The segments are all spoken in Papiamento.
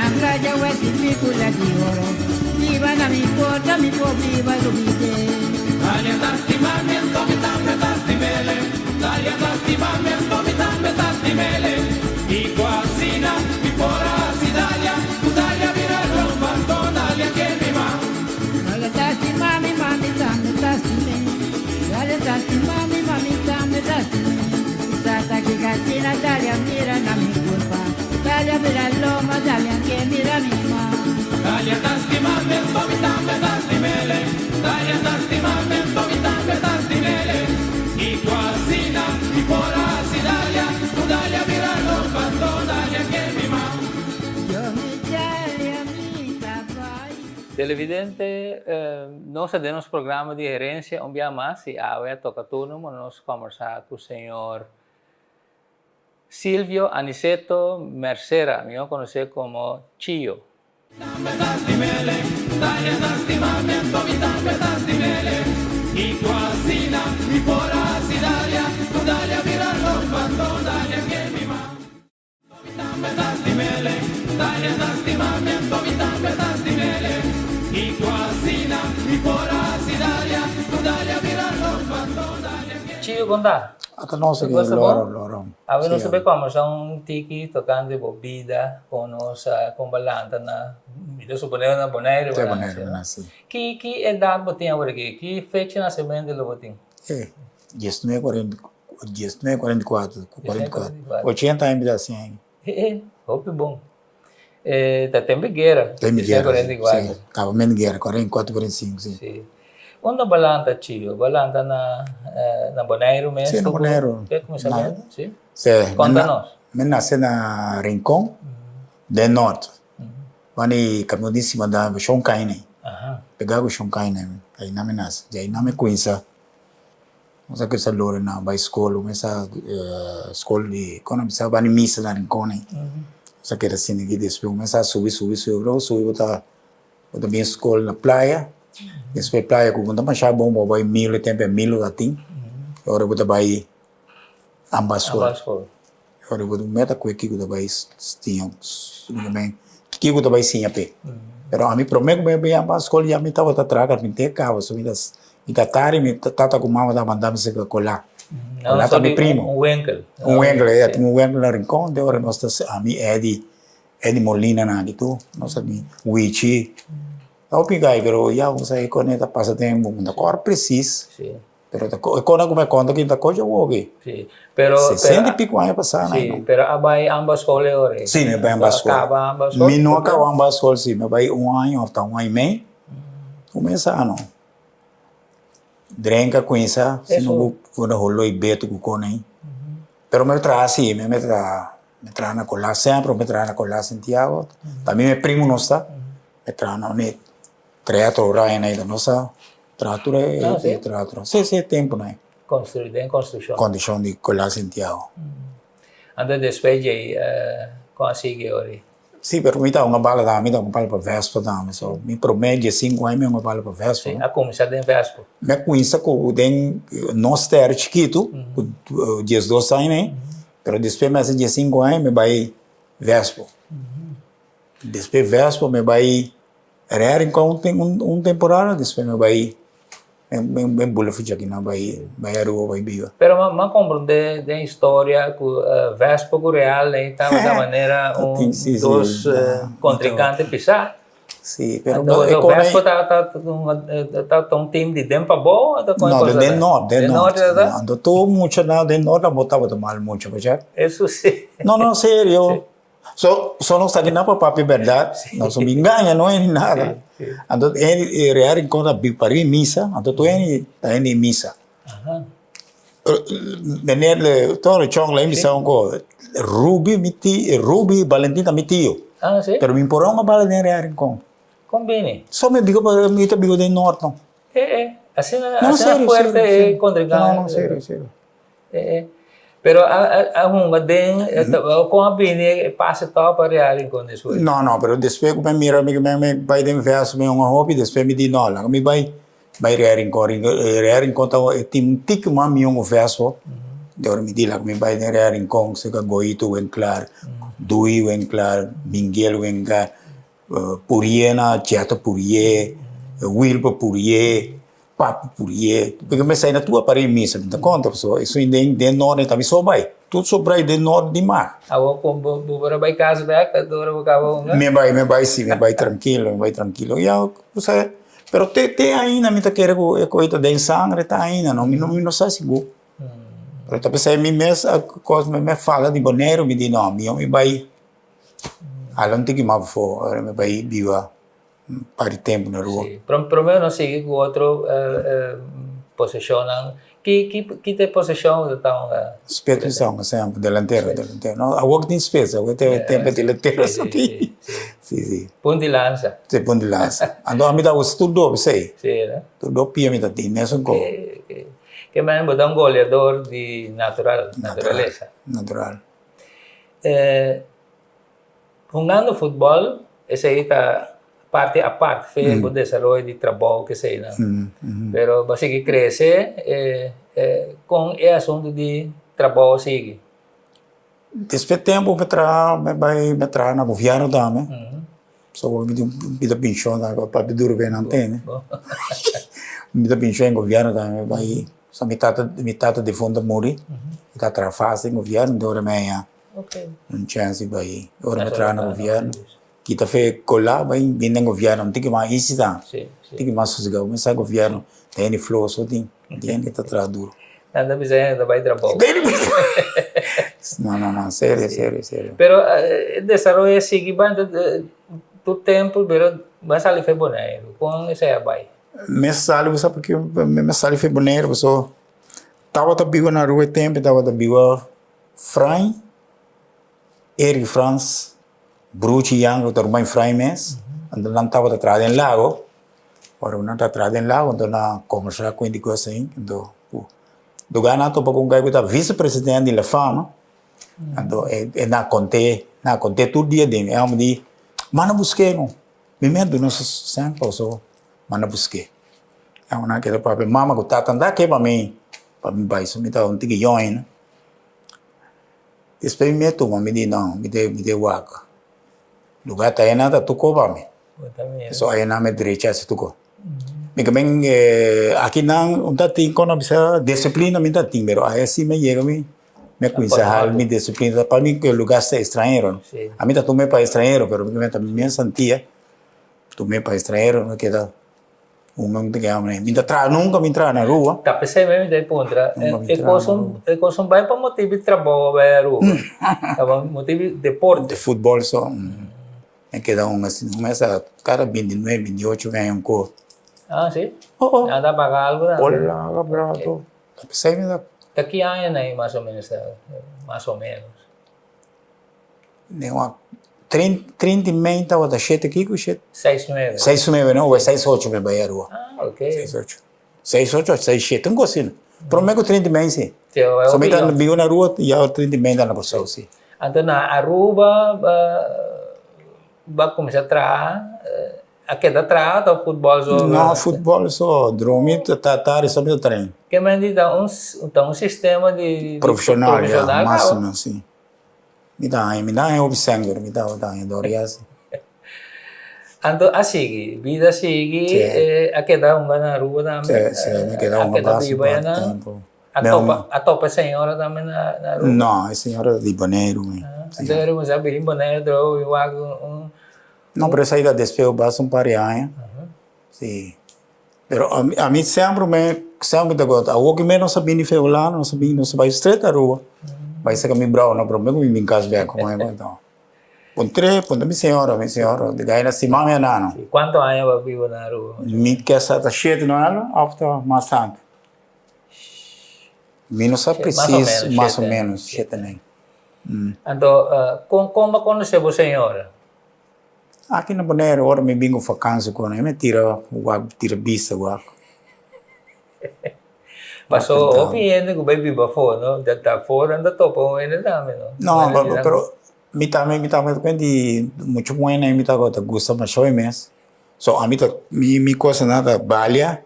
na playa wesi picula di oro. Biba na mi porta mi por biba lubide. Dalia ta stima mi anto mi tambe ta stim'ele Dalia ta stima mi anto mi tambe ta stim'ele Kiko asina mi por a hasi Dalia Ku Dalia bira lomba anto Dalia ke mi ma. Dalia ta stima mi ma mi tambe ta stim'e Dalia ta stima mi ma mi tambe ta stim'e Tata ki kasina Dalia mira na mi kurpa Dalia bira lomba Dalia ke mira mi ma. Dalia ta stima mi anto mi tambe ta stim'ele Dalia ta stima mi anto mi tambe ta stim'ele Kiko asina mi por a hasi Dalia Ku Dalia bira lomba anto Dalia ke mi ma. Yo mi Dalia mi ta bai. Televidente, nos ta den nos programa di herencia un bia mas y awe a toca turno pa nos combersa cu señor Silvio Aniceto Mercera, mihor conoce como Chio. Chio con ta? Ata nos aki loro loro. Awe nos ta bay combersa un tiki tocante bo bida con nos con bo lanta na mi ta supone na Bonaire bo nace no? Ki ki edad bo tin awor aki? Ki fecha nacemento lo bo tin? E diesnuebe cuarenta Diesnuebe cuarenta i kuater, cuarenta i kuater, ochenta aña mi ta hasi aña. E, hopi bon. E, ta tempo di guera. Tempo di guera, si. Kabamento di guera, cuarenta i kuater, cuarenta i sinku, si. Si. Unda bo lanta, Chio? Bo lanta na, na Boneiru mes? Si, na Boneiru. Te kuminsamentu, si? Si. Konta nos. Mi nase na Rincon, den Noord. Wani kamion di sima da Shon Kaine. Pega ku Shon Kaine, aina mi nase. Di aina mi kuminsa. Nos a kuminsá lora na bai skol, kuminsá skol di kon a bisa bani misa na Rincon ei. Nos a keda asina aki despues kuminsá subi subi subi ora bo subi bo ta bo ta bin skol na playa, despues playa ku bo no ta masha bon bo bai Milo e tempu e Milo ta tin ora bo ta bai Amba skol. Ora bo meta ku e kiko ta bai siña kiko ta bai siña p'e. Pero ami prome ku mi a bai pa skol ya mi tabata traha karpinter kaba so mi ta mi ta tari mi tata ku mama ta manda mi serka Colá. Colá ta mi primo. Un wenkel. Un wenkel ya tin un wenkel na Rincon te ora nos ta ami Eddy Eddy Molina nan aki tur nos ta bin Wichi hopi gai pero ya bo sa e kone ta pasa tempu bo no ta kòrda presis. Pero ta e kona ku mi a konta ki ta kochi awoki. Sí, pero Sesenta i piko aña pasá na Sí, pero a bai ambas skol e ora ei. Sí, mi a bai ambas skol. A kaba ambas skol? Mi no a kaba ambas skol, sí. Mi a bai un aña òf ta un aña i mei. Kuminsá no. Drenka kuminsá, si no bo por na holó i beto ku kona ei. Pero mi a traha sí, mi a traha, mi a traha na Colá semper, mi a traha na Colá Santiago. Tambe mi primo nos ta, mi a traha na Teatro Orion ei ta nos a traha tur e teatro. Si, si, e tempunan ei. Construi, den construccion. Condicion di Colá Santiago. Anto despues djei con a sigui ori? Si, pero mi ta hunga bala tambe, mi ta hunga bala pa Vespa tambe. So, mi prome diesinku aña mi hunga bala pa Vespa. Si, a cuminsa den Vespa. Mi a cuminsa cu den nos tera chikitu, cu diesdos aña ei, pero despues mi hasi diesinku aña mi bai Vespa. Despues Vespa mi bai Rèr rincon un un temporada despues mi bai mi bula for djaki nan bai bai Aruba bai biba. Pero m'a comprende den historia cu Vespa cu Real ey tabata manera un dos contrincante pisa. Si, pero Anto Vespa ta un team di den pabou o ta con e No, cosa den nort, den Den nort. nort ta? Anto tur muchanan den nort tabata tabata mal mucha, bo sa. Eso si. No, no, serio. So, so nos ta kina pa papia berdad, nos no bin gaña no ni nada. Anto e Real Rincon ta bin pariba misa, anto tur hende ta hende misa. Meneer Toro Chong la bisa un ko, Ruby mi ti, Ruby Valentin ta mi tio. Pero mi por a bala den Real Rincon. Kon bini? So mi biba pa, mi ta biba den Noord no. E e, asina, asina fuerte e contrincante. No, no, serio, serio. Pero a hunga den, kon a bini e pase tòg pa Real Rincon despues? No, no, pero despues ku mi a mira mi mi bai den vèrs mi hunga hopi, despues mi di no, laga mi bai bai Real Rincon. Real Rincon ta e tin un tiki mas mihó ku Vespo, di ora mi di laga mi bai den Real Rincon serka Goito Winklaar. Dui Winklaar, Mingel Winklaar, Puriena, Cheto Purié, Wilber Purié, Papi Purié. Porque mi sai na tur aparei misa, mi ta konta pasobra esun den den nòrte ta mi so bai. Tur sobra den nòrte di mar. Awor kon bo bo por a bai kas bek ora bo kaba hunga? Mi bai, mi bai si, mi bai trankilo, mi bai trankilo. Ya, osea, pero te te ainda mi ta kere ku e kos ta den sangre ta ainda no, mi no mi no sa sigur. Pero ta p'esei mi mes a kos mi mes fala di Boneiru mi di no, mihó mi bai hala un tiki mas afó, ora mi bai biba un par di tempu na Aruba. Sí, promé nos sigui ku otro posishonnan. Ki ki ki ta e posishon ku ta hunga? Spits mi sa hunga semper, delantero, delantero. No, awor tin spits, awor tin tempu delantero so tin. Sí, sí. Punt di lansa. Sí, punt di lansa. Anto ami ta usa tur dos p'esei. Sí, no? Tur dos pia mi ta tin, mesun kos. Ke men bo ta un goleador di natural, naturalesa. Natural. Hungando futbol, esei ta parti apart fe bo desaroyo di trabou keseinan. Pero bo a sigui krese kon e asuntu di trabou a sigui? Despues tempu mi traha, mi bai mi traha na gobièrnu tambe. So mi tin un bida penshon tambe pa papia duru be nan tende. Mi ta penshon den gobièrnu tambe mi bai so mi tata mi tata difuntu a muri mi ta traha fas den gobièrnu ora mi haña un chèns di bai ora mi traha na gobièrnu kita fe kola bai bin den gobièrnu un tiki mas easy ta un tiki mas sosegá bo mester sa gobièrnu ta hende floho so tin tin hende ta traha duru. Nan ta bisa hende ta bai trabou. No, no, no, serio, serio, serio. Pero e desaroyo a sigui bai tur tempu, pero bo a sali for Boneiru. Kon esei a bai? Mi a sali, bo sa p'ke mi a sali for Boneiru? Pasobra tabata biba na Aruba e tempu, tabata biba Frany, Eric Frans, Bruchi Jan ku ta ruman Frany mes, anto nan tabata traha den lago. Ora nan ta traha den lago anto nan a kombersá ku hende kos ain anto lugar nan a topa ku un guy ku ta vice presidente di la fama anto e nan a kont'é nan a kont'é tur dia den e homber di manda busk'é no mi mes a duna su sèn paso manda busk'é e homber nan a keda papia mama ku tata nan ta ke pa mi pa mi bai so mi tabata un tiki yòn ainda despues mi a tuma mi di no mi ta wak lugar ta nan ta tuko pa mi. So aye nan me drecha ese tuko. Mi ke men aki nan un ta tin kono bisa disiplina mi ta tin pero aye si me yega mi me kuminsa hal mi disiplina pa mi ke lugar sta estranhero no. Ami ta tuma pa estranhero pero mi ke men ta mi santia tuma pa estranhero no keda un un ta keda mi ta traha nunka mi traha na Aruba. Ta pesey mi ta puntra e kos e kos un bai pa motibu di trabou bai Aruba ta pa motibu di deporte. Di futbol so. Mi keda un mes a kada bintinuebe, bintiocho aña un kos. Ah, si? Oh, oh. Nan ta paga algu tambe? Hola, brato. Ta pesey mi ta. Ta ki aña nan mas o menos ta, mas o menos? Den un trinta i mei tabata shete kiko shete? Seis nuebe. Seis nuebe no, o seis ocho mi bai Aruba. Ah, ok. Seis ocho. Seis ocho, seis shete, un kos asina. Prome ku trinta i mei si. So mi ta biba na Aruba ya trinta i mei ta na Kòrsou si. Anto na Aruba bo a kuminsá traha, a keda traha òf futbòl so? No, futbòl so. Drumi ta tardi so mi ta train. Ke men di ta un ta un sistema di Profeshonal, ya, mas o menos si. Mi ta haña, mi ta haña hopi sèn pero mi tabata haña dòria si. Anto a sigui, bida a sigui, a keda hunga na Aruba tambe. Si, si, mi keda hunga basta un par di tempu. A topa, a topa e señora tambe na Aruba? No, e señora ta di Boneiru. Anto e kuminsá a bini Boneiru atrobe bin wak un. No, pero esei ta despues basta un par di aña. Si. Pero ami semper mi semper ta gosta awor ki mi nos a bini fe Hulanda nos a bini nos a bai straight Aruba bai saka mi brou no prome ku mi bin kas bek ku mi anto puntr'é puntra mi señora mi señora di gai na stima mi anan no. Kuantu aña bo a biba na Aruba? Mi ke sa ta shete no alo of ta mas tantu? Mi no sa presis mas o menos shete aña. Anto kon kon bo a konosé bo señora? Aki na Bonaire ora mi bin ku fakansi ku nan mi tira wak tira bista wak. Paso hopi hende ku bai biba afó no ta ta afó nan ta topa un hende tambe no. No pero mi tambe mi tambe ta di muchu buena mi tabata gusta masha hopi mes so ami ta mi mi kosnan ta balia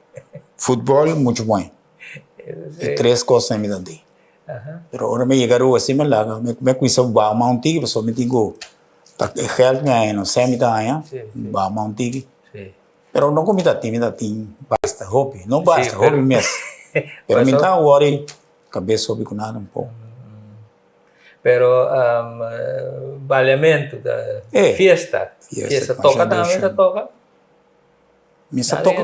futbol muchu buen e tres kosnan mi ta di. Pero ora mi yega Aruba si mi laga, mi a cuminsa baha mas un tiki pasobra mi tin cu ta e geld mi haña no semi ta haña, baha mas un tiki. Pero no cu mi ta tin, mi ta tin basta hopi, no basta, hopi mes. Pero mi ta worry cabes hopi cu nada un poco. Pero baliamento ta fiesta, fiesta toca tambe ta toca? Mi sa toca,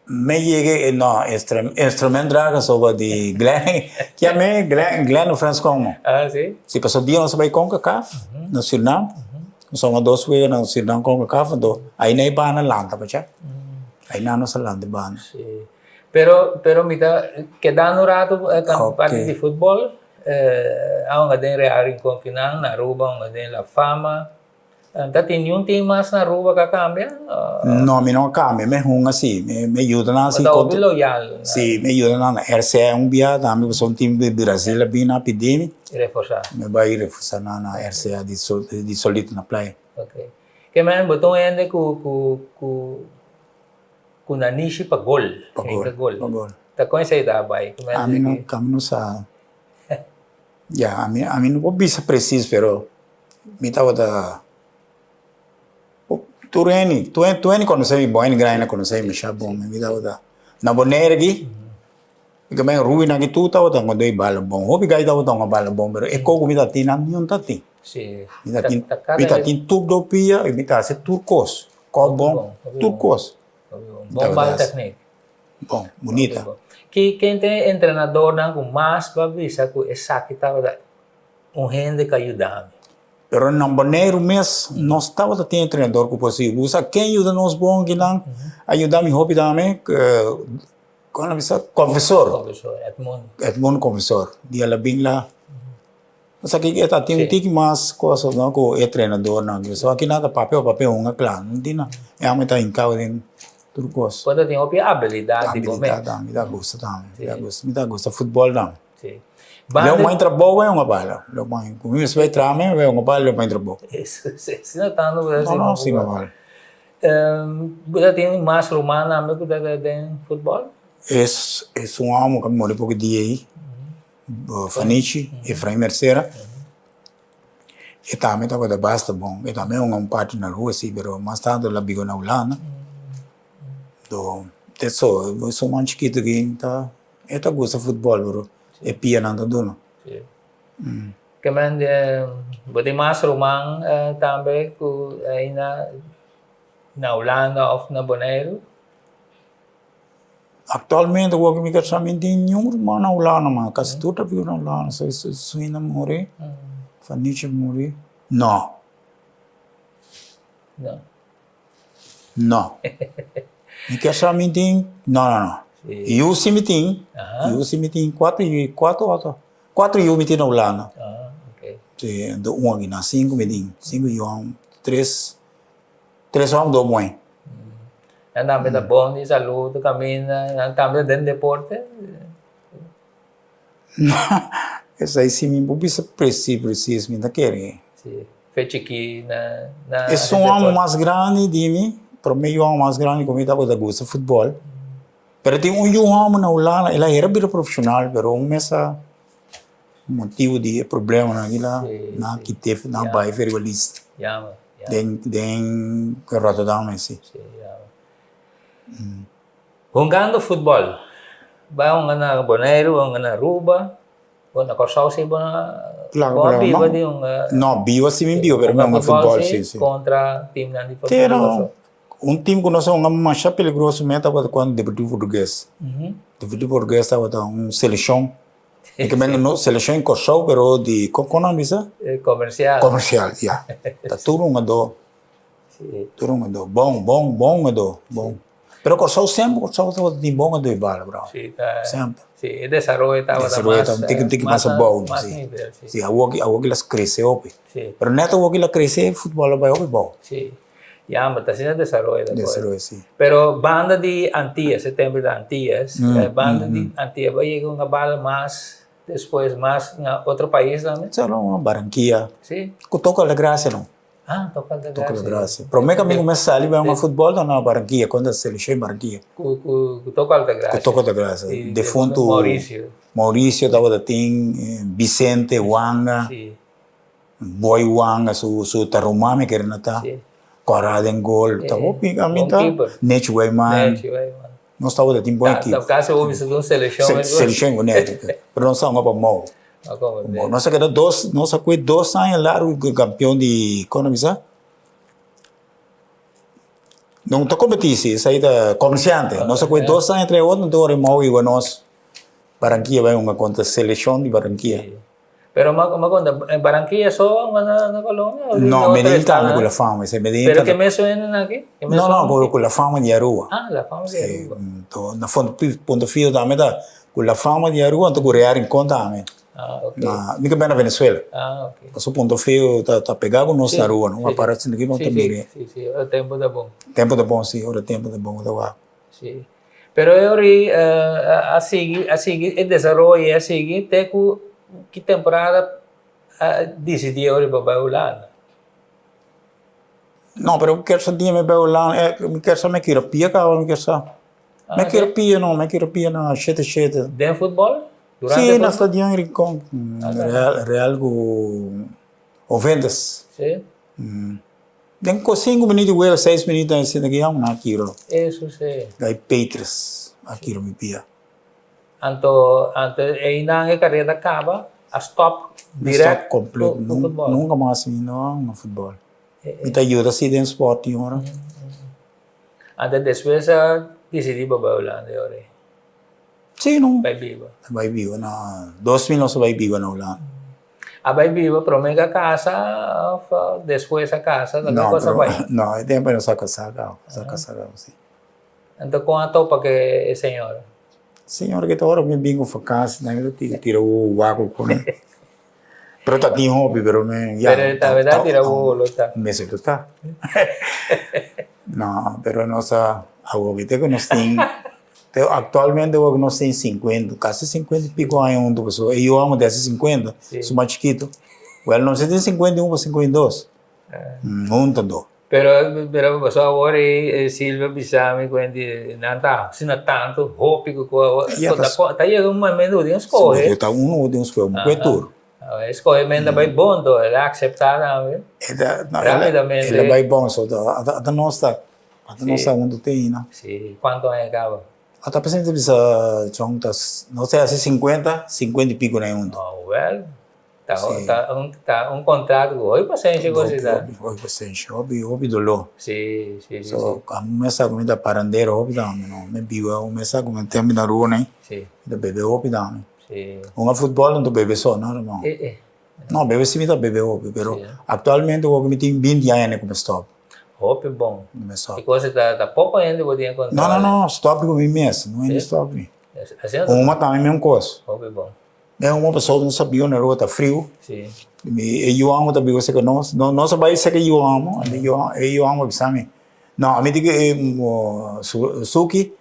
mi yega no instrument draga soba di Glenn, kia mi Glenn Glenn of Frans Congo. Ah si. Si pasobra dia nos a bai Concacaf na Surinam, nos a hunga dos wega na Surinam Concacaf anto ahi na e banda lanta pa cha, ahi na nos a lanta e banda. Si, pero pero mi ta kedando un rato parti di futbol a hunga den Real Rincon kinan na Aruba a hunga den La Fama. Ta tin niun tin mas na Aruba ka kambia? No, mi no a kambia. Mi hunga si. Mi yuda nan si. Bo ta hopi loyal. Si, mi yuda nan na RCA un bia tambe pasobra un team di Brasil a bini a pidi mi. Reforsa. Mi bai reforsa nan na RCA di Solito na Playa. Ok. Ke men bo ta un hende ku ku ku ku nanishi pa gol. Pa gol, pa gol. Ta kon esei ta bai? Ami no, ami no sa. Ya, ami ami no por bisa presis pero mi tabata tur hende tur hende tur hende konosé mi bon hende grandi na konosé mi masha bon mi tabata na Bonaire aki mi ta bay ruinan aki tur tabata hunga doi bala bon hopi gai tabata hunga bala bon pero e kos ku mi ta tin nan niun ta tin mi ta tin mi ta tin tur do pia i mi ta hasi tur kos kòp bon tur kos Bon bal teknik. Bon, bunita. Ki ken ta e entrenadornan ku mas bo a bisa ku esaki tabata un hende ku a yuda mi? Pero na Boneiru mes nos tabata tin entrenador ku por si usa. Ken yuda nos bon kinan? A yuda mi hopi tambe, kon a bisa? Confesor. Confesor, Edmundo. Edmundo Confesor. Di a la bin la. Esaki e ta tin un tiki mas cosa no ku e trenadornan. So aki nan ta papia o papia hunga kla. No tin nan. E amo ta hinkao den tur kos. Bo ta tin hopi abilidat di bo mes. Abilidat tambe. Mi ta gusta tambe. Mi ta gusta. Mi ta gusta futbol tambe. Leo mai trabou bai hunga bala. Leo mai. Ku mi mester bai traha mi bai hunga bala leo mai trabou. Si no tantu bo ta No no si no bala. Bo ta tin mas ruman tambe ku ta den futbol? Es es un amo ku a muri poco dia ei. Fanichi, Efrain Mercera, e tambe tabata basta bon, e tambe hunga un parti na rua si, pero mas tantu el a biba na Hulanda. Do, te so, esun man chikitu aki ta, e ta gusta futbol pero e pianan ta duna. Ke men bo tin mas ruman tambe ku ainda na Hulanda of na Boneiru? Actualmente wak mi ka sa mi tin niun ruman na Hulanda mas, kasi tur ta biba na Hulanda, so Suina muri, Fanichi muri, no, no, mi ka sa mi tin, no no no, yu si mi tin, yu si mi tin, cuatro yu, cuatro otro, cuatro yu mi tin na Hulanda, si, anto un aki na, cinco mi tin, cinco yu, tres, tres homber, dos muhe. Nan tambe ta bon di salud, ta caminda, nan tambe ta den deporte. Esei si mi por bisa precies precies mi ta kere. Si, fe chikí na na Esun hòmber mas grandi di mi, promé yu hòmber mas grandi ku mi tabata gusta futbòl. Pero tin un yu hòmber na Hulanda, el a hera bira profeshonal, pero un mes a motibu di e problemanan aki la nan a kit'é, nan a bai vergolista. Den den Rotterdam esi. Sí, ya. Hungando futbòl, bai hunga na Boneiru, bai hunga na Aruba, bo na Kòrsou si bo na Claro, bo a claro. biba di hunga. No, biba si mi biba, pero mi hunga futbòl si, si. Kontra timnan di Sí, no. Un tim ku nos a hunga masha peligroso mi tabata ku Deportivo Portugues. Deportivo Portugues tabata un selekshon E ke men no selekshon Kòrsou pero di kon nan bisa? Komersial. Komersial, ya. Ta tur hungadó. Tur hungadó. Bon, bon, bon hungadó. Bon. Pero Kòrsou semper Kòrsou tabata tin bon hungadó di bala brò. Si, ta. Semper. Si, e desaroyo tabata mas. Desaroyo tabata un tiki un tiki mas abou. Mas nivel, si. Si, awor awor ki las krese hopi. Si. Pero nèt awor ki la krese futbòl a bai hopi bou. Si. Ya, ma ta asina desaroyo ta kohe. Desaroyo, si. Pero banda di Antillas, e tempo di Antillas, banda di Antillas bo a yega un bala mas despues mas na otro pais tambe? Solo Barranquilla. Si. Ku toka Altagracia no. Ah, Toco Alta Toco Gracia. Gracia. Promé ku mi kuminsá sali bai hunga futbòl ta na Barranquilla, kontra selekshon di Barranquilla. Ku ku ku Toco Alta Gracia. Ku Toco Alta Gracia. Si, Defuntu Mauricio. Mauricio tabata tin, Vicente Wanga. Si. Boy Wanga su su ta ruman mi kere na ta. Si. Kòrá den gol. Ta hopi a mi Bon ta. keeper. Nech Weyman. Nech Weyman. Nos tabata tin bon ekipo. Ta kasi bo bisa ta un selekshon. Selekshon ku neto. Pero nos a hunga pa Mou. Nos a keda dos, nos a kue dos aña largu ku kampion di, kon a bisa? No ta kompetí si, esei ta komersiante. Nos a kue dos aña trae otro, anto ora Mou iba nos Barranquilla bai hunga kontra selekshon di Barranquilla. Pero ma ma konta, Barranquilla so na na Colombia o No, Medellín tambe ku La Fama, esei Medellín Pero ke mes suena nan aki? No, no, ku ku La Fama di Aruba. Ah, La Fama di Aruba. Anto na Punto Fijo tambe ta ku La Fama di Aruba anto ku Real Rincon tambe. Ah, ok. Na, mi ke bai na Venezuela. Ah, ok. Paso Punto Fijo ta ta pega ku nos na Aruba, no? Un apara asina aki bo ta mira. Si, si, si, ora tempo ta bon. Tempo ta bon, si, ora tempo ta bon, ta wak. Si. Pero e ori a sigui, a sigui e desaroyo a sigui te ku ki temporada a disidí e ori pa bai Hulanda? No, pero mi kier sa dia mi bai Hulanda, mi kier sa mi kira pia kaba, mi kier sa. Mi kira pia no, mi kira pia na shete shete. Den futbol? Si, na stadion Rincon, Real, Real ku Juventus. Si. Den ko sinku minüt di wega, seis minüt nan sinta ki yama nan a kiro. Eso si. Guy Petrus a kiro mi pia. Anto, anto einan e karera kaba, a stop direct Stop completo, ku futbol. Nunka mas mi no a hunga futbol. Mi ta yuda si den sport tin ora. Anto despues a disidí pa bai Hulanda e ora ei. Si no. Bai biba. Bai biba na, 2000 nos a bai biba na Hulanda. A bai biba prome ke a kasa of despues a kasa? Ta No, ki cosa pero, bai? no, e tempo nos a kasa kaba, nos a kasa kaba, si. Anto kon a topa ke e señora? Señora ke ta ora mi bin ku vakansi nan mi ta tira tira wowo wak ku ne. Pero ta tin hopi, pero mi ya. Pero ta verdad tira wowo lo ta. Mester lo ta. No, pero nos a awoki te ku nos tin. Pero actualmente wak nos tin 50, casi 50 y pico aña hunto pasobra e yu amo ta haci 50, su mas chikito. Well nos a tin 51 pa 52 hunto anto. Pero pero pasobra awor e Silvia bisa mi cuenti nan ta asina tanto hopi cu cu awor ta yega un momento cu tin scoge. Si ta uno cu tin scoge, cu e tur. E scoge ta bay bon anto el a acepta tambe rapidamente. El a bay bon so ata nos ta Ata nos sa huntu te aina. Sí, cuanto aña caba? Ata presente bisa chon ta nos ta haci 50, 50 y pico na huntu. Oh, well. Ta, sí. ta, un, ta un contrato cu hopi pasenshi cu si ta. Hopi pasenshi, hopi, hopi dolor. Sí, sí, sí. So, a mi mesa cu mi ta parandero hopi tambe, no. Mi biba un mesa cu mi tempo na rua nei. Sí. Mi ta bebe hopi tambe. Sí. Hunga futbol no ta bebe so, no, no. Eh, eh. No, bebe si mi ta bebe hopi, pero actualmente hopi mi tin 20 aña cu mi stop. Hopi bon. Mi stop. E cosa ta, ta poco hende bo tin control. No, no, no, stop cu mi mes, no hende stop mi. Asina ta. Huma tambe mi un cos. Hopi bon. Mi huma pasobra no sabia unda rua ta friu. Si. Mi, e yu amo ta biba cerca nos, no, nos a bay cerca e yu amo, e yu amo a bisa mi, no, ami di cu e Suki,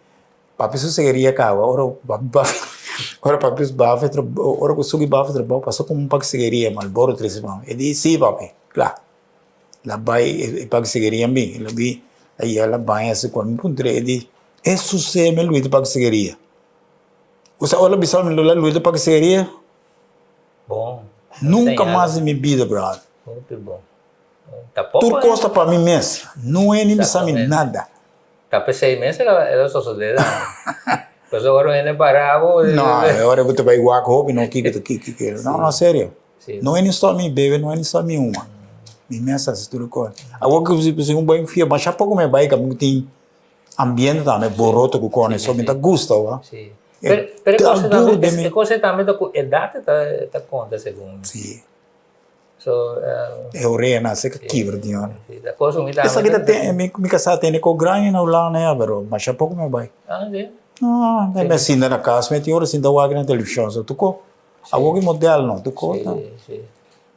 Papi su segeria kaba ora papi bafi ora papi bafi ora ku suki bafi trabou pasa ku un pak segeria Marlboro trese pa mi e di si papi kla el a bai e pak segeria bin el a bin a yega el a baña asi ku mi puntra e di e susé mi luit e pak segeria osea ora el a bisa mi lo luit e pak segeria Bon nunka mas den mi bida brother Hopi bon. Tur kos ta pa mi mes no hende bisa mi nada. Ta p'esei mes el a sosodé tambe. Pasobra ora un hende para bo. No, e ora bo ta bai wak hopi no kiko ta kiko kiko. No, no, serio. No hende stòp mi bebe, no hende stòp mi huma. Mi mes hasi tur e kos. Awor ku si un bai fia, masha poko mi a bai kaminda ku tin ambiente tambe boroto ku kòne, so mi ta gusta wak. Pero e kos tambe, e kos tambe ta ku edat ta konta segun mi. Si. So, E orea nan seka kibra di ora. Si, ta cosa mi tambe. Esaki ta ten, mi mi kasá tene ko grandi na Hulanda ya, pero masha poko mi a bai. Ah, si. No, mi a sinta na kas, mi tin ora sinta wak na televishon, so tuko. Awor ki model no, tuko ta. Si, si.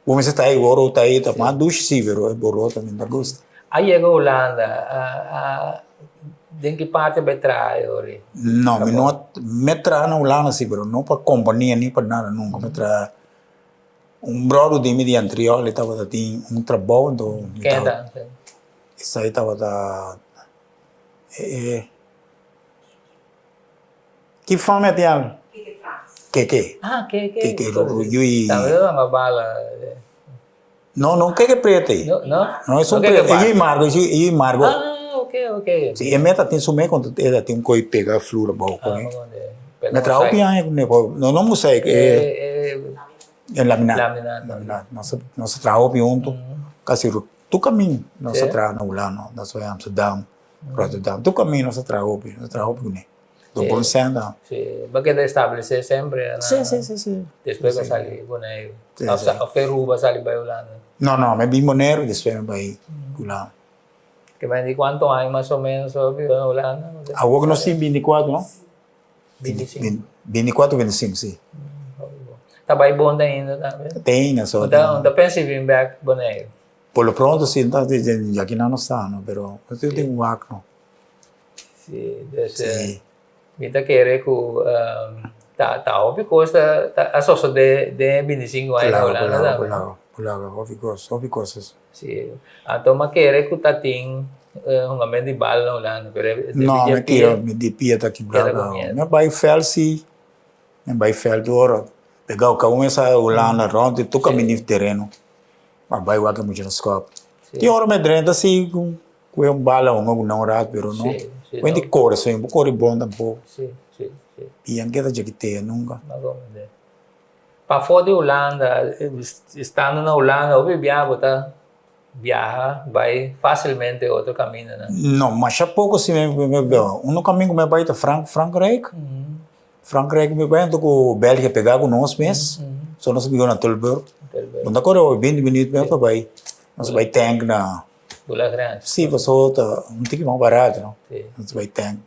Bo mester ta ei ora ta ei, ta mas dushi si, pero e borota mi no ta gusta. A yega Hulanda, a a den ki parti a bai traha e ora ei? No, mi no, mi a traha na Hulanda si, pero no pa kompania ni pa nada nunka, mi a traha. Un bròder di mi di Antriol e tabata tin un trabou anto mi Ken tabata ta? Esei tabata e ki fama e tin al? Keke. Ah, Keke. Keke yu i. Tambe ta manga bala. No, no Keke Preto ei. No, no? No, esun Preto. E yu i Margo, e yu i Margo. Ah, ok, ok. Si, e meta tin su mes konta e ta tin un koi pega flur abou ku ne. Mi a traha hopi aña ku ne, no, no mosaic, e laminat. Laminat. Nos a, nos a traha hopi huntu, kasi tur kamin nos a traha na Hulanda, nos a bai Amsterdam, Rotterdam, tur kamin nos a traha hopi, nos a traha hopi ku ne. Do bon sèn ta. Si, bo keda establesé semper na. Si, si, si, si. Despues bo sali Boneiru. Of of Aruba sali bai Hulanda. No, no, mi bin Boneiru despues mi bai Hulanda. Ke men di kuantu aña mas o menos bo biba na Hulanda? Awor ku nos tin bintikuatro, no? Bintisinko. Bintikuatro, bintisinko, si. Ta bai bon te ainda tambe? Te ainda, so. Bo ta pensa di bin bek Boneiru? Por lo pronto si, ya kinan no sa no, pero nos tin wak no. Si, dus mi ta kere ku ta ta hopi kos ta ta a sosodé den e bintisinku aña na Hulanda tambe. Claro, claro, claro, hopi kos, hopi kos. Si, anto mi a kere ku ta tin hungamento di bal na Hulanda, pero e No, mi tira, mi di pia ta kibra. Mi a bai vèlt si, mi a bai vèlt ora pegao kabesa Hulanda rònt di tur kaminda di tereno, a bai wak e mucha na skòp. Tin ora mi drenta si ku Ku un bala hunga ku nan un rat pero no ku hende kore so bo kore bon tampoco. I an keda djakitea nunka. Pafó di Hulanda, estando na Hulanda hopi biaha bo ta biaha bai fásilmente otro kamindanan? No, masha poko si mi biaha. Uno kaminda ku mi a bai ta Frankrijk. Frankrijk mi bai anto ku Belgia pega ku nos mes. So nos a biba na Tilburg. Bo ta kore hopi binti minüt mes pa bai. Nos a bai tank na. Bula grandi. Sí, pasobra ta un tiki mas barato, no? Sí. Nos bai tank.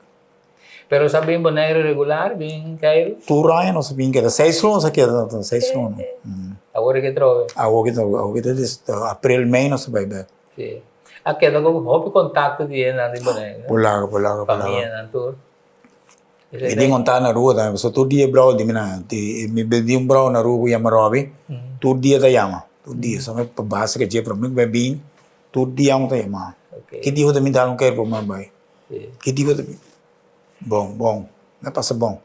Pero sa bin Boneiru regular, bin Keiru? Tur aña nos a bin keda. Seis luna nos a keda, seis luna. Awor ke trobe? Awor ke trobe, awor ke ta april, mei nos a bai bek. Sí. A keda ku hopi kontakto di hendenan di Boneiru, no? Polaco, polaco, polaco. Famianan tur. Mi tin konta na rua tambe, pasobra tur dia e brou di mi nan, mi bendí un brou na rua ku yama Robbie, tur dia ta yama, tur dia, so mi pa basa ke dje prome ku mi bin, tur dia amo ta yama. Ki dia bo ta bin dal un kere pa mi bai? Ki dia bo ta bin? Bon, bon, mi a pasa bon.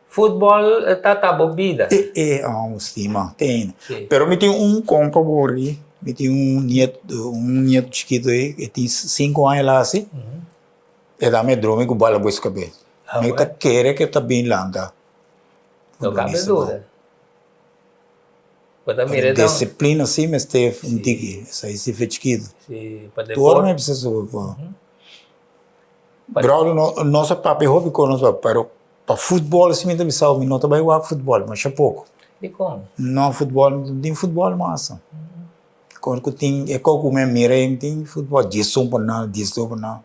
Futbòl ta ta bo bida? E, e, amo stima, te ainda. Pero mi tin un kompa por aki, mi tin un nieto, un nieto chikito ei, e tin sinku aña la hasi. E ta me drumi ku bala bo su kabes. Mi ta kere ke ta bin lanta. No kabe duda. Bo ta mira ta. Disiplina si mester un tiki. Esei si fe chikitu. Si, pa deporte. Tur ora mi bisa su pa. Bròder no nos a papia hopi ku nos pero pa futbòl si mi ta bisa mi no ta bai wak futbòl masha poko. Dikon? No futbòl mi no tin futbòl mas. Kon ku tin e kos ku mi a mira ei tin futbòl diesun pa nan diesdos pa nan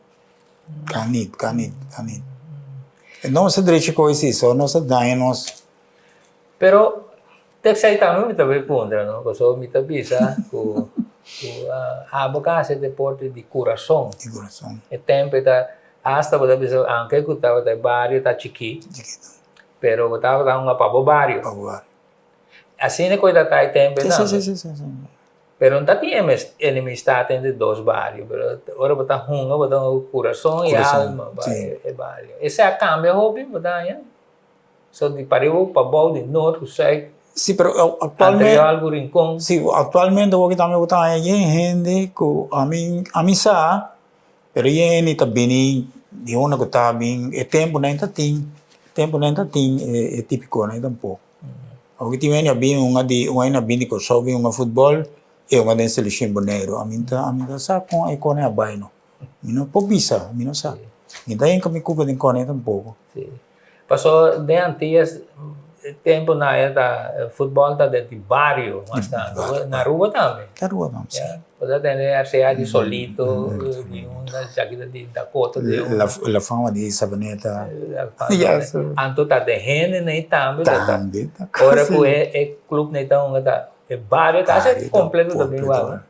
ka nit ka nit ka nit e no sa drechi kos si so nos a daña nos. Pero teksai tambe mi ta bay puntra no pasobra mi ta bisa ku ku abo ka hasi deporte di kurason di kurason e tempo e ta asta bo ta bisa aunke ku tabata e bario ta chikí chikito pero bo tabata hunga pa bo bario pa bo bario. Asina ku e ta trae tempu Sí, nan. sí, sí, sí, sí. Pero no ta tin enemistad entre dos bario, pero ora bo ta hunga, bo ta hunga ku kurason i alma pa e bario. Esei a kambia hopi, bo ta haña? So di pariba pa abou, di nort ku sùit. Sí, pero aktualmente. Antriol ku Rincon. Sí, aktualmente awor tambe bo ta haña yen hende ku ami ami sa, pero yen hende ta bini di unda ku ta bin, e tempunan ta tin, tempunan ta tin e tipikonan tampoko. Aunke tin hende a bin un a di un hende a bin di Kòrsou bin hunga futbòl e hunga den selekshon Boneiru. Ami ta ami ta sa kon e kòne a bai no. Mi no por bisa, mi no sa. Mi ta hinka mi kupa den kòne tampoko. Sí. Paso den Antillas e tempu nan e ta futbòl ta den di bario mas tantu. Na Aruba tambe. Na Aruba tambe, si. Bo ta tende RCA di Solito, di un esaki ta di Dakota, di un. La fama di Sabaneta. Anto ta den hende nei tambe. Tambe. Ora ku e club nei ta hunga ta e bario kasi completo ta bin wak.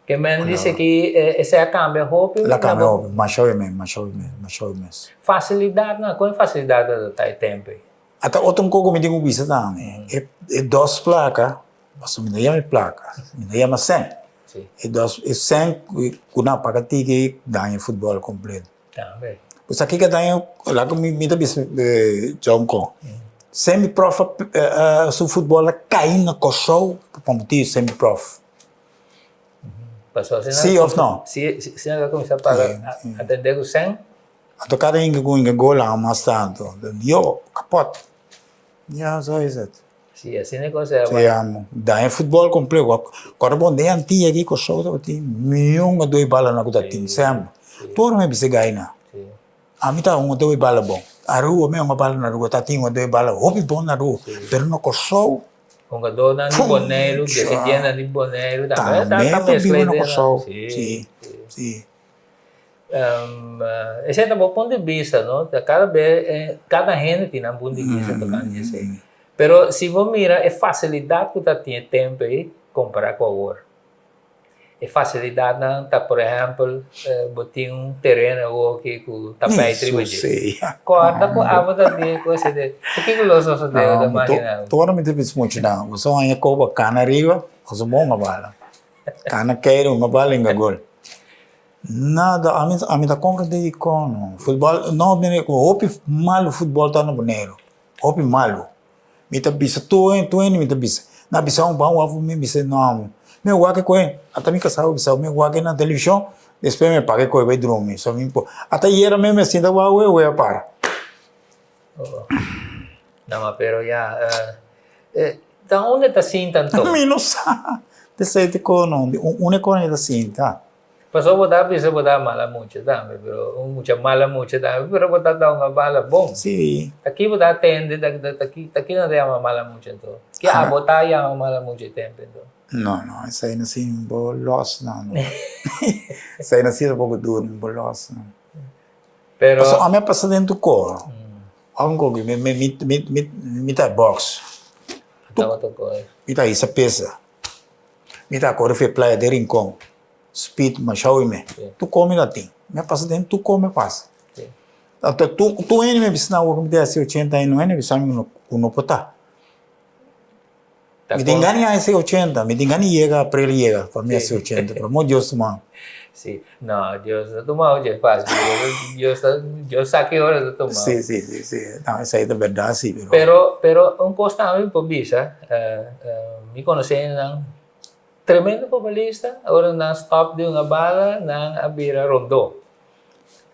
Ke men dice ki esei a cambia hopi. La cambia hopi, masha hopi mes, masha hopi mes, masha hopi mes. Facilidadnan, kon e facilidadnan ta e tempo ei? Ata otro un koko mi tin ku bisa tambe. E e dos plaka, pasobra mi no yama e plaka, mi no yama sèn. E dos e sèn ku nan a paga tiki daña e futbòl kompleto. Tambe. Pues aki ka daña, laga mi mi ta bisa John Kong. Semi prof su futbòl a kai na Kòrsou pa motibu semi prof. Pasobra si nan. Si òf no? Si si nan a kuminsá paga atendé ku sèn. Anto kada hende ku hinka gol a mas tantu. Yo, kapot. Ya, zo is het. Si, asina e cosa Si, amo. Daña futbol completo. Kòrda bon, den Antia aki Kòrsou tabatin mion a doi bala na ku ta tin semper. Tur mi bisa gai na. Ami ta un a doi bala bon. Aruba mi un a bala na Aruba ta tin un a doi bala hopi bon na Aruba. Pero na Kòrsou. Hungadónan di Boneiru, desidientenan di Boneiru tambe ta mezcla na Kòrsou. Si, si. Esei ta bo punto di bista, no? Ta kada be, kada hende tin nan punto di bista tokante esei. Pero si bo mira e fasilidat ku ta tin e tempu ei kompará ku awor. E fasilidatnan ta por ehèmpel bo tin un tereno awor aki ku tapijt riba dje. Kòrda ku abo ta tin e kos ei. Kiko lo sosodé bo ta imaginá bo? Tur mi ta bisa muchu nan. Bo sa haña koba kana riba, bo sa bon a bala. Kana keiru, no bala hinga gol. Nada, ami ami ta comprende dikon no. Futbol no mira ku hopi malu futbol ta na Boneiru, hopi malu. Mi ta bisa tur tur hende mi ta bisa, nan bisa un ban wak mi bisa no, mi wak e koe, ata mi kasá bisa mi wak na televishon, despues mi paga e koe bai drumi, so mi por, ata ayera mes mi a sinta wak wea wea para. No ma pero ya, ta unda ta sinta anto? Mi no sa, p'esei ta kono, unda kono e ta sinta. Pasobra bo ta bisa bo ta mala mucha tambe, pero un mucha mala mucha tambe, pero bo ta ta un bala bon. Sí. Ta ki bo ta atende, ta ta ki ta ki nan ta yama mala mucha anto? Ki abo ta yama mala mucha e tempo anto? No, no, esei no sin bo los no. Esei no sirve poko duro, bo los no. Pero. Pasobra ami a pasa den tur kor. Ora ku mi mi mi mi mi ta box. Tabata kor. Mi ta hisa pesa. Mi ta kore for e playa den Rincon. Speed masha oí me. Tur kos mi ta tin. Mi a pasa den tur kos mi a pasa. Anto tur tur hende mi a bisa nan awor ku mi ta hasi ochenta aña, no hende a bisa mi ku no por ta. Mi tin gana di hasi ochenta, mi tin gana di yega april yega pa mi hasi ochenta, pero mo Dios tuma. Sí, no, Dios no tuma oye fácil, Dios ta, Dios sa ki ora ta tuma. Sí, sí, sí, sí, no, esei ta berdad sí, pero. Pero, pero un kos tambe mi por bisa, mi konosé nan Tremendo futbolista, ora nan stop di hunga bala nan a bira rondó.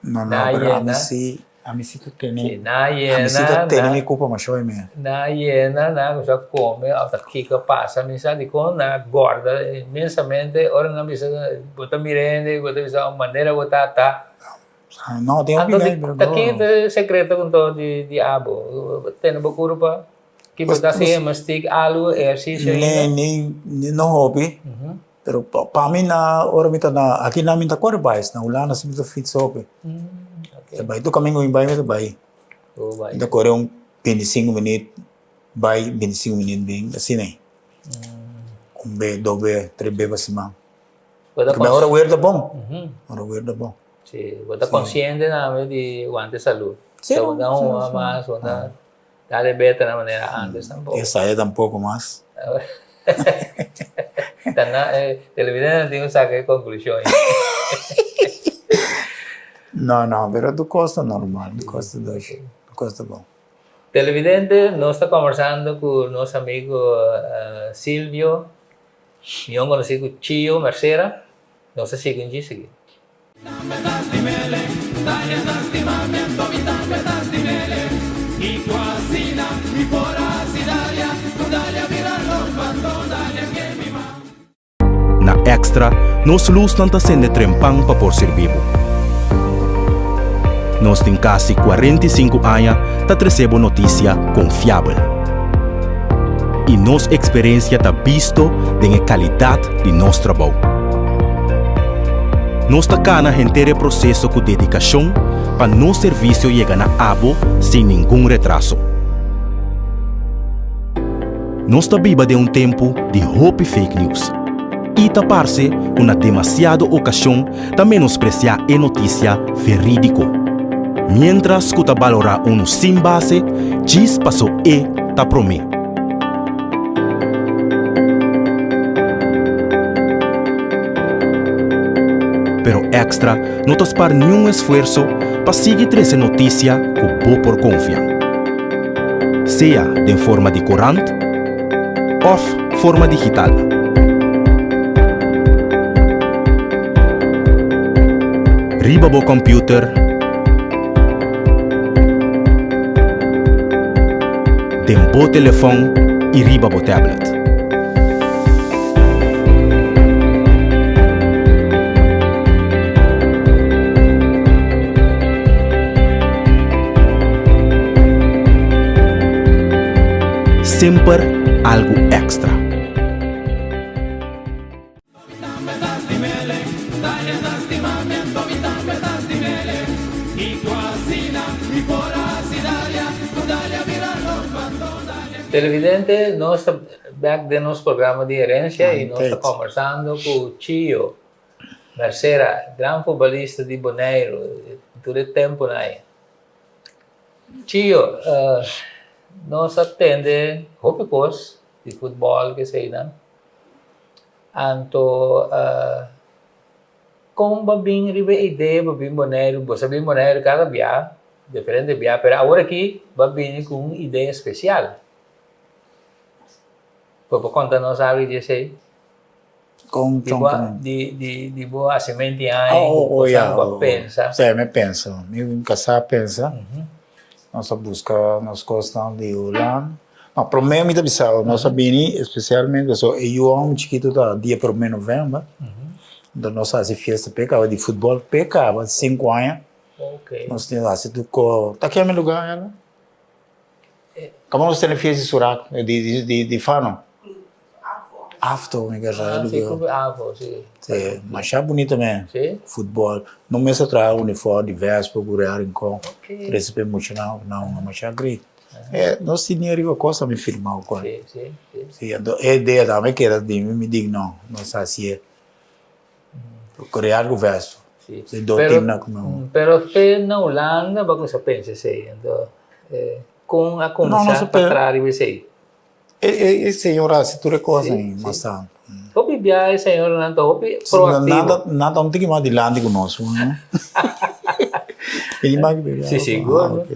No, no, pero ami si, ami si ta tene, ami si ta tene mi cupa masho e me. Nan a yena, nan a cuminsa come of ta kiko a pasa, mi sa dikon nan a gorda inmensamente, ora nan bisa bo ta mira hende, bo ta bisa un manera bo ta ta. No, tin hopi Anto ta ki ta e secreto con todo di abo? Tene bo curpa? Ki bo ta hasi gimnastiek algo, ehercicio ainda? Nee, nee, no hopi. Pero pa mi na ora mi ta na, aki na mi ta kore bais, na Hulanda si mi ta fiets hopi. Ta bai tur kaminda ku mi bai mi ta bai. Mi ta kore un bintisinko minüt bai, bintisinko minüt bin, asina ei. Un be, dos be, tres be pa siman. Pasobra ora wer ta bon, ora wer ta bon. Si, bo ta konsiente tambe di wante salú. Si, Bo ta huma mas, bo ta dale beta na manera antes tampoco. Esaya tampoco mas. Ta na e televidente tin ku saka e konklushon ei. No, no, pero tur kos ta normal, tur kos ta dushi, tur kos ta bon. Televidente, nos ta kombersando ku nos amigo Silvio, mihó konosí ku Chio Mercera. Nos ta sigui un dje sigui. Na Extra, nos lusnan ta sende trempan pa por sirbi bo. Nos tin kasi 45 aña ta trese bo notisia konfiabel. I nos eksperensia ta bisto den e kalidat di nos trabou. Nos ta kana henter e proseso ku dedikashon pa nos servisio yega na abo sin ningun retraso. Nos ta biba den un tempu di hopi fake news i ta parse ku na demasiado okashon ta menospresiá e notisia verídiko. Miéntras ku ta balorá unu sin base, djis paso e ta promé. Pero Extra no ta spar niun esfuerso pa sigui trese notisia ku bo por konfia. Sea den forma di korant òf forma digital. Riba bo kòmpiuter, den bo telefòn i riba bo tablet. Semper algu èkstra. Televidente, nos ta bek den nos programa di Herencia y nos ta conversando cu Chio Mercera, gran futbolista di Boneiru tur e temponan ey. Chio, nos a tende hopi cos di futbol keseynan. Anto kon bo a bin riba e idea pa bin Boneiru? Bo sa bin Boneiru kada bia, diferente bia, pero awor aki bo a bini ku un idea spesial. Bo por konta nos algu di esei? Kon Di bo di di di bo hasimenti aña ku kosa ku bo a pensa. Si, mi a pensa. Mi kasá a pensa. Nos a buska nos kosnan di Hulanda. No, promé mi ta bisa bo, nos a bini espesialmente pasobra e yu hòmber chikitu ta dia promé novèmber, enton nos a hasi fiesta p'e kaba di futbòl, p'e kaba sinku aña, nos tin hasi tur ko, ta keme lugá ela? Kaba nos tene fiesta di Surak, di Fano? Afto, mi ke sa. Si, club Afo, si. Si, masha bunito men. Si. Futbol. No mester traha uniform di Vespa ku Real Rincon. Ok. Trese pa e muchanan ku nan hunga masha great. E, nos tin dinero riba kos mi firma ku kos. Si, si, si. Si, anto e idea tambe keda di mi, mi di no, nos hasié. Real ku Vespa. Si. E dos teamnan ku mi hunga. Pero fe na Hulanda bo a kuminsá pensa esei, anto kon a kuminsá pa traha riba esei? E señor a hasi tur e kos ei mas tantu. Hopi bia e señornan ta hopi proaktivo. Nan ta un tiki mas dilanti ku nos. Si, sigur.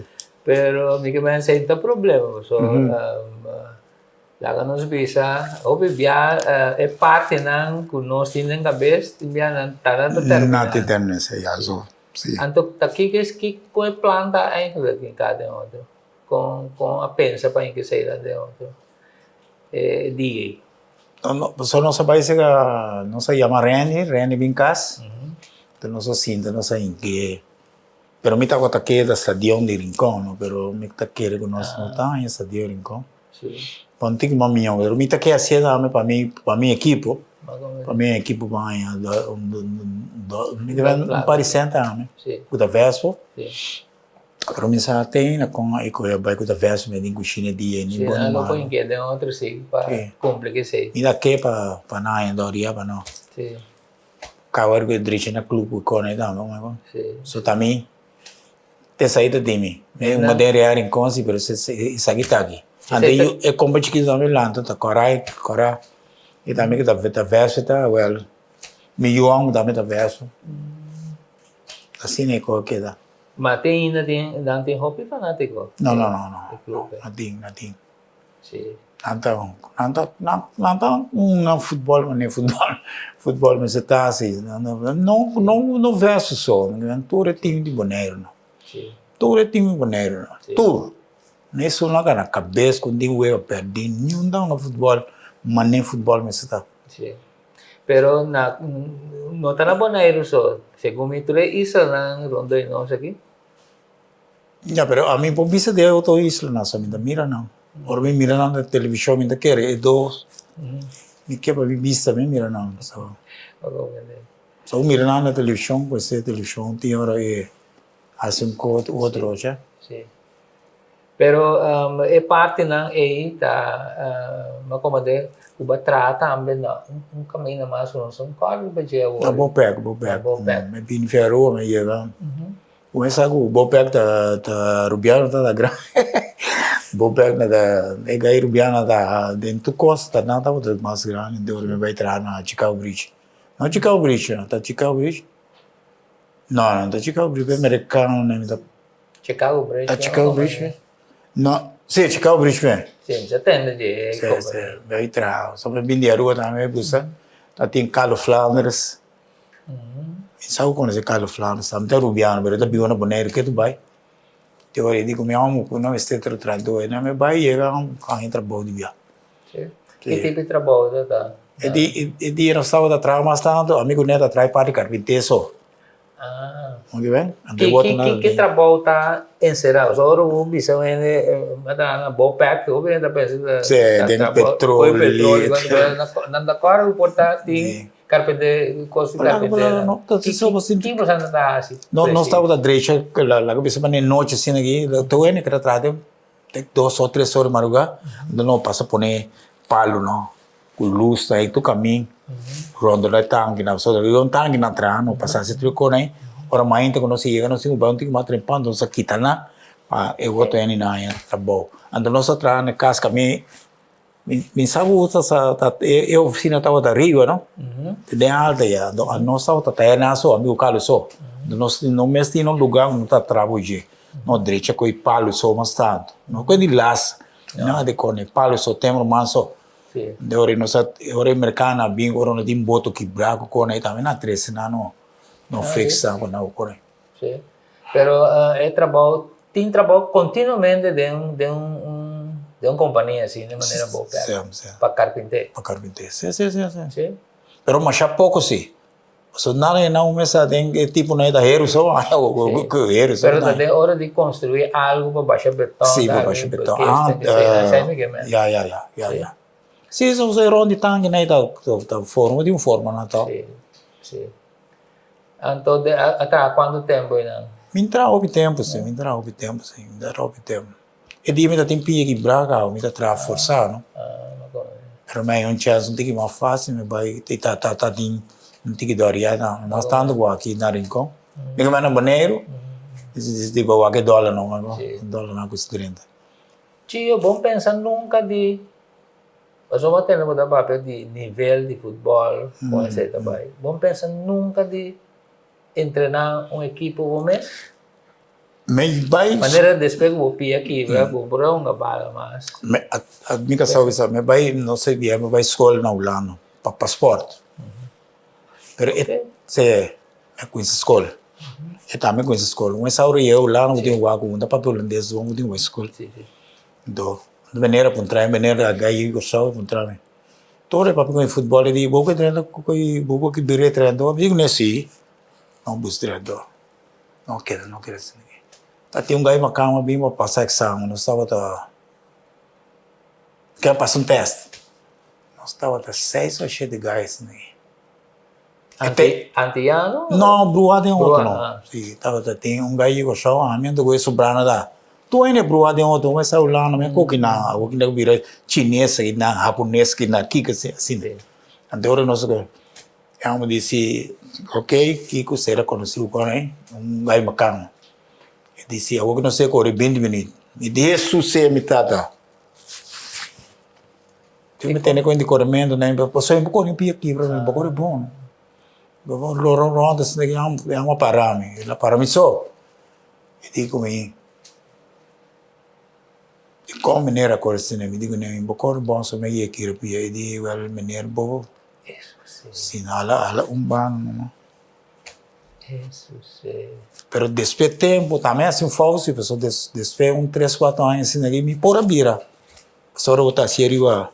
Pero mi ke pensa ei ta problema pasobra laga nos bisa hopi bia e partinan ku nos tin den kabes tin bia nan ta nan ta terminá. Nan ta terminá, si, ya so. Anto ta kiko es kiko e plan ta eigenlijk den kada otro? Kon kon a pensa pa inke esei den otro e dia ei? Pasobra nos a bai sega, nos a yama Renny, Renny bin kas, enton nos a sinta nos a inke, pero mi tabata keda stadion di Rincon no, pero mi ta kere ku nos no ta haña stadion di Rincon. Pa un tiki mas mihó, pero mi ta ke hasié tambe pa mi pa mi ekipo, pa mi ekipo por haña un par di sènt tambe, ku ta vèspo. Pero mi sa te na con e coge bai cu ta verso mi den cushina dia ni Sí, bon nan ni lo malo. por inke den otro sí pa Sí. cumpli cu esey. Mi ta ke pa pa nan haña doria pa no. Sí, Caba cu e drecha na club cu cone tambe como con. sí. So ta mi te esaki ta di mi. Mi Nan- un den Real Rincon si pero esaki ta aki. Ante Esey ta- yu e compa chikito tambe lanta ta cora e cora e tambe cu ta ta verso ta well mi yu homber tambe ta verso. Asina e cosa keda. Ma te ainda tin, nan tin hopi fanatico. No, no, no, no. E club e. No tin, no tin. Si. Nan ta, nan ta, nan, nan ta hunga futbol manera futbol, futbol mester ta asi. No, no, no versus so, tur e team di Boneiru no. Si. Tur e team di Boneiru no. Si. Tur. Esun a gana kabes ku tin wega pèrdí, niun ta hunga futbol manera futbol mester ta. Si. Pero na no ta na Boneiru so, segun mi tur e islanan rondó di nos aki. Ya, pero ami por bisa di e otro islanan so, mi ta mira nan. Ora mi mira nan na televishon mi ta kere e dos, mi ke pa mi bista mi mira nan. So, so mira nan na televishon, pues e televishon tin ora e hasi un kos u otro, cha. Si. Pero e partinan ei ta ma komand'é ku bo a traha tambe na un kaminda mas ku nos un kòrda riba dje awor. Na bo pèk, bo pèk. Na bo pèk. Mi bini Ferro, mi yega. Kuminsá ku Bopec ta ta Rubiano ta ta gran Bopec na ta e gai Rubiano ta den tur kos ta nan tabata mas grandi den ora mi bai traha na Chicago Bridge no Chicago Bridge no ta Chicago Bridge no no ta Chicago Bridge e merikano nan mi ta Chicago Bridge ta Chicago Bridge no si Chicago Bridge mi si mi sa tende di e si si mi bai traha so mi bin di Aruba tambe mi gusta ta tin Carlo Flanders. Mi sa ku konosé Carlos Flanders tambe ta rubiano pero e ta biba na Boneiru ke tu bai te ora e di ku mi amo ku no mester tra trahadó e nan mi bai yega haña trabou di bia. Ki tipo di trabou ta ta? E di e dia nos tabata traha mas tantu ami ku Ned a traha e parti karpinté so. Ki trabou ta enserá? Pasobra ora bo bisa un hende bo ta na bopec hopi hende ta pensa ta den petroli. Nan ta kòrda ku por ta tin karpinté kos di karpinté. Ki boso ta hasi? Nos tabata drecha laga bisa manera nochi asina aki tur hende ta traha te dos o tres ora di madrugá nos pasa pone palu no. Ku lus ta ei tur kamin rondona e tankinan pasobra riba un tanki nan traha no pasa hasi tur e kos ei ora mainta ku nos a yega nos tin ku bai un tiki mas trempan nos a kita nan pa e otro hende nan haña trabou anto nos a traha na e kas kamin mi sa ku e ofisina tabata riba no den alta ya anto nos tabata traha nan so ami ku Carlos so nos no mes tin un luga ku nos ta traha bo dje nos drecha ku e palu so mas tantu no ku di las nada di kos palu so temor mas so. De ora nos a, ora e mercado a bin, ora no tin boto kibrá ku kona ei tambe nan a trese nan no, no fixa ku nan ku kona. Sí. Pero e trabou, tin trabou continuamente den den un den un kompania asina di manera bo Sí, sí. Pa karpinté. Pa karpinté, sí, sí, sí, sí. Sí. Pero masha poko sí. Pasobra nada di nan mester den e tipo nan e ta heru so, ku heru so. Pero ta den ora di konstruí algu pa basha beton. Sí, pa basha beton. Ya, ya, ya, ya, ya. Sí, so e rond di tanki nan ta ta forma di un forma nan ta. Sí, sí. Anto a traha kuantu tempu einan? Mi traha hopi tempu sí, mi traha hopi tempu sí, mi traha hopi tempu. E dia mi ta tin pia kibrá kaba, mi ta traha forsá no. Pero mi haña un chèns un tiki mas fásil, mi bai i ta ta ta tin un tiki dòriá nan. Mas tantu ku aki na Rincon. Mi kaba na Boneiru, di bo wak e dòlernan wak e dòlernan ku si drenta. Chio, bo pensa nunka di, pasobra bo a tende bo ta papia di nivel di futbòl, kon esei ta bai. Bo pensa nunka di entrená un ekipo bo mes? Mi bai. Manera despues ku bo pia kibra bo por a hunga bala mas. Mi a mi kasá bisa mi bai no sé bien mi bai skol na Hulanda pa pa sport. Pero e se mi a kuminsa skol. E tambe a kuminsa skol. Un esau rieu Hulanda ku tin wak ku ta papia hulandes bon ku tin bai skol. Anto meneer a puntra mi meneer a gai Kòrsou a puntra mi tur e papia ku futbòl e di bo ke trenta ku bo ke bira e trentadó mi di kuné si no buska trentadó. No keda, no keda asina aki. Ta tin un gai makamba bin pa pasa examen, nos tabata ker pasa un test. Nos tabata seis o shete gai asina aki. Anti, antiano? No, bruha den otro no. Si, tabata tin un gai di Kòrsou, ami anto ku e sobrano ta. Tur hende bruha den otro, un esta hulanda, mi a koki nan, awor ki bira chines aki nan, hapones aki nan, kiko asina. Anto ora nos. E homber di si, Ok, kiko sera konosí ku kòne un gai makan. E di si, Awor ku nos a kore binti minüt. Mi di, Hesus sea mi tata! Tin mi tene kuenta di korementu nan, pasobra mi por kore un pia kibra, mi por kore bon. Mi por lora un rònt asina e homber a para mi, el a para mi so. E di ku mi, Dikon meneer a kore asina? Mi di ku mi por kore bon so mi a yega kibra pia. E di, Wèl meneer bo. Sin hala hala un banda no. Pero despues tempo tambe hasi un fout si pasobra despues un tres cuatro aña asina aki mi por a bira pasobra ora bo ta haci ariba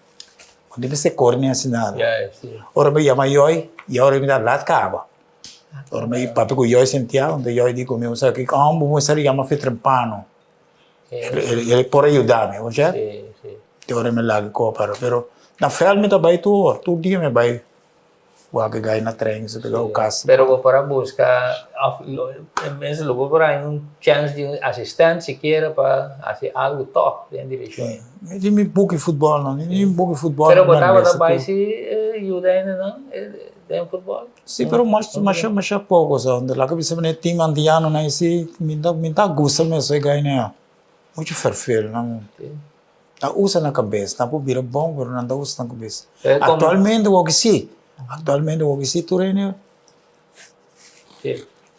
bo no mester core ni haci nada. Ora mi yama Yoy y ora mi ta lat caba ora mi papia cu Yoy Santiago enton Yoy di cu mi kiko bo mester yama Fitrempano. El por a yuda mi, oye? Te ora mi laga kopa, pero na veld mi ta bai tur ora, tur dia mi bai wak e gai na trein, si ta kas. Pero bo por a buska of en bes lo bo por a haña un chèns di un asistent sikiera pa hasi algu tòg den direkshon. Mi tin mi buki futbòl no, mi tin mi buki futbòl. Pero bo tabata bai si yuda hendenan? den futbòl? Si, pero masha masha masha poko sa. Laga bisa manera team antianonan esi mi ta mi ta gusta mes e gainan. Muchu ferfel nan. Ta usa nan kabes, nan por bira bon pero nan ta usa nan kabes. Aktualmente wou si, aktualmente wou si tur hende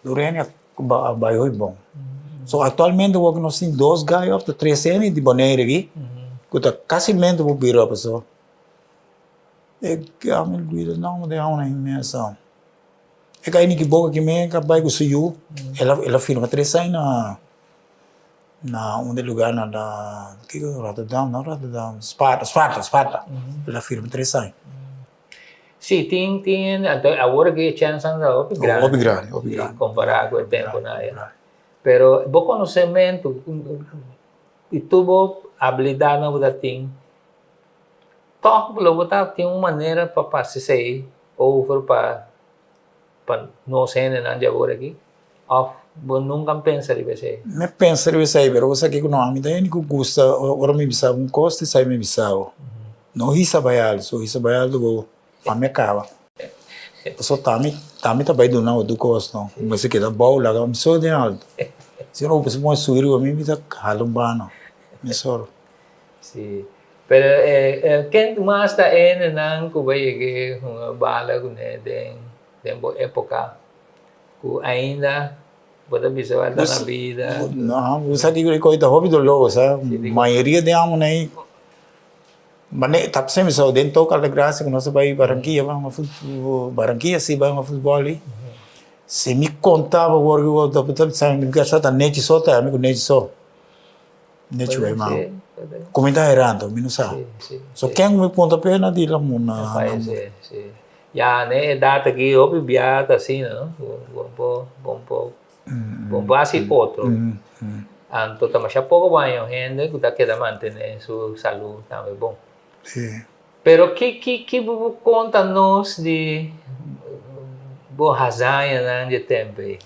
tur hende a bai hopi bon. So aktualmente wou nos tin dos gai òf ta tres hende di Bonaire aki ku ta kasimente por bira pasobra e mi olbida nòmber di e hòmber mesa. E kai Nicky Boca aki mes a bai ku su yu, el a firma tres aña na. Na un di lugarnan na kiko Rotterdam no Rotterdam Sparta Sparta Sparta el a firma tres aña. Si tin tin anto awor aki e chènsnan ta hopi grandi. Hopi grandi hopi grandi. Kompará ku e tempunan aya. Pero bo konosementu i tur bo abilidatnan ku ta tin tòg lo bo ta tin un manera pa pasa esei over pa Pa nos hendenan di awor aki? Of bo nunca a pensa riba esei? Mi a pensa riba esei, pero bo sa kiko no, ami ta hende ku gusta ora mi bisa un kos ta esei mi bisa bo. No hisa bai alto, so hisa bai alto bo pa mi a kaba. Pasobra ta mi, ta mi ta bai duna otro kos no. Mi mester keda abou laga mi so den alto. Si no bo pone subi riba mi, mi ta hala un bano mesora. Si, pero ken mas ta hendenan ku bo a yega hunga bala kuné den den bo époka ku ainda bo ta bisa bo ta na bida? No, bo sa kiko e ta hopi doló, bo sa. Mayoria di amonan ei, mane ta semper sa den Toca Altagracia ku nos a bai Barranquilla bai hunga futbol, Barranquilla si bai hunga futbol ei. Si mi konta bo awor ku bo ta bisa mi ta nechi so ta, mi ku nechi so. Nechi wey ma. Ku mi ta herando, mi no sa. So ken ku mi punta p'e na di la muna. Si, si. Ya n'e edat aki hopi bia ta asina, no? Bo por, bo por, bo por hasi otro. Anto ta masha poko baño hende ku ta keda mantené su salú tambe bon. Si. Pero ki, ki, ki bo por konta nos di bo hazañanan dje tempu ei?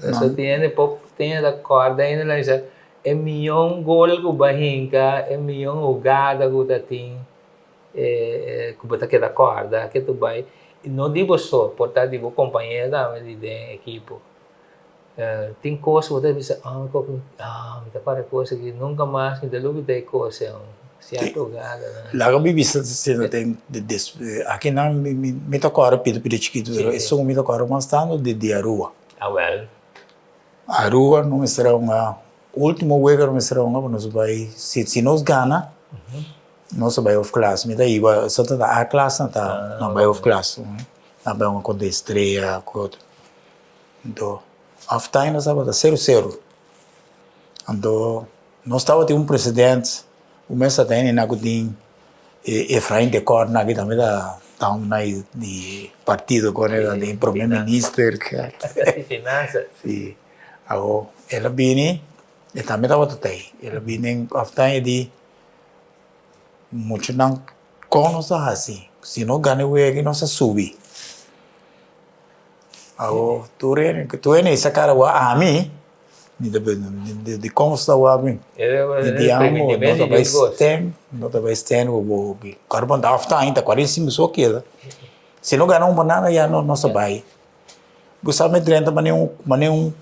Pasobra tin hende por, tin hende ta kòrda ainda nan bisa e mion gol ku bo a hinka, e mion hugada ku ta tin, ku bo ta keda kòrda ke tu bai. No di bo so, por ta di bo kompañero tambe di den ekipo. Tin kos ku bo ta bisa, ah, mi ta kòrda e kos aki, nunka mas mi ta lubida e kos ei, sierto hugadanan. Laga mi bisa si no tin akinan mi ta kòrda pida pida chikitu, pero esun mi ta kòrda mas tantu di Aruba. Awel. Aruba no mester a hunga, ultimo wega no mester a hunga pa nos bai, si si nos gana nos ta bai hoofdklas, mi ta iba so ta A klas nan ta nan bai hoofdklas, nan bai hunga kontra Estrella ku otro, anto half time nos tabata sero sero, anto nos tabatin un president. Un mes ta tene na ku tin e Efrain de Kort na ki tambe ta ta un na di partido ku era di prome minister. Di finansa. Si. Awo el a bini e tambe tabata ta ei. El a bini den aftan e di muchanan kon nos ta hasi si nos gana e wega nos ta subi. Awo tur hende tur hende sa kara wak ami. Mi ta pensa, di kon sta wak mi? Mi di amo, no ta bai stem, no ta bai stem ku bo hopi. Kòrda bo ta aftain, ta 45 so keda. Si no gana un banana ya no nos ta bai. Bo sa mi drenta manera un manera un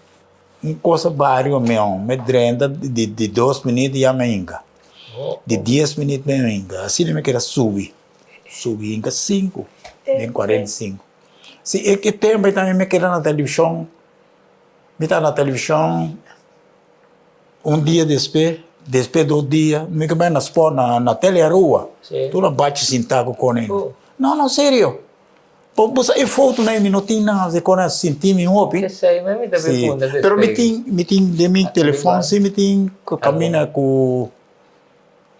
un cosa bario mi on. Mi drenta di di dos minüt ya mi a hinka. Di dies minüt mi a hinka. Asina mi keda subi, subi hinka sinku den 45. Si e tempo ei tambe mi keda na televishon. Mi ta na televishon un dia despe, despe dos dia, mi ke bai na sport na na tele Aruba. Tur a bachi sintá ku kone. No, no, serio. Bo bo sa e fotonan ei mi no tin nan di kone a sinti mi hopi. Si, pero mi tin, mi tin den mi telefòn si mi tin ku kaminda ku.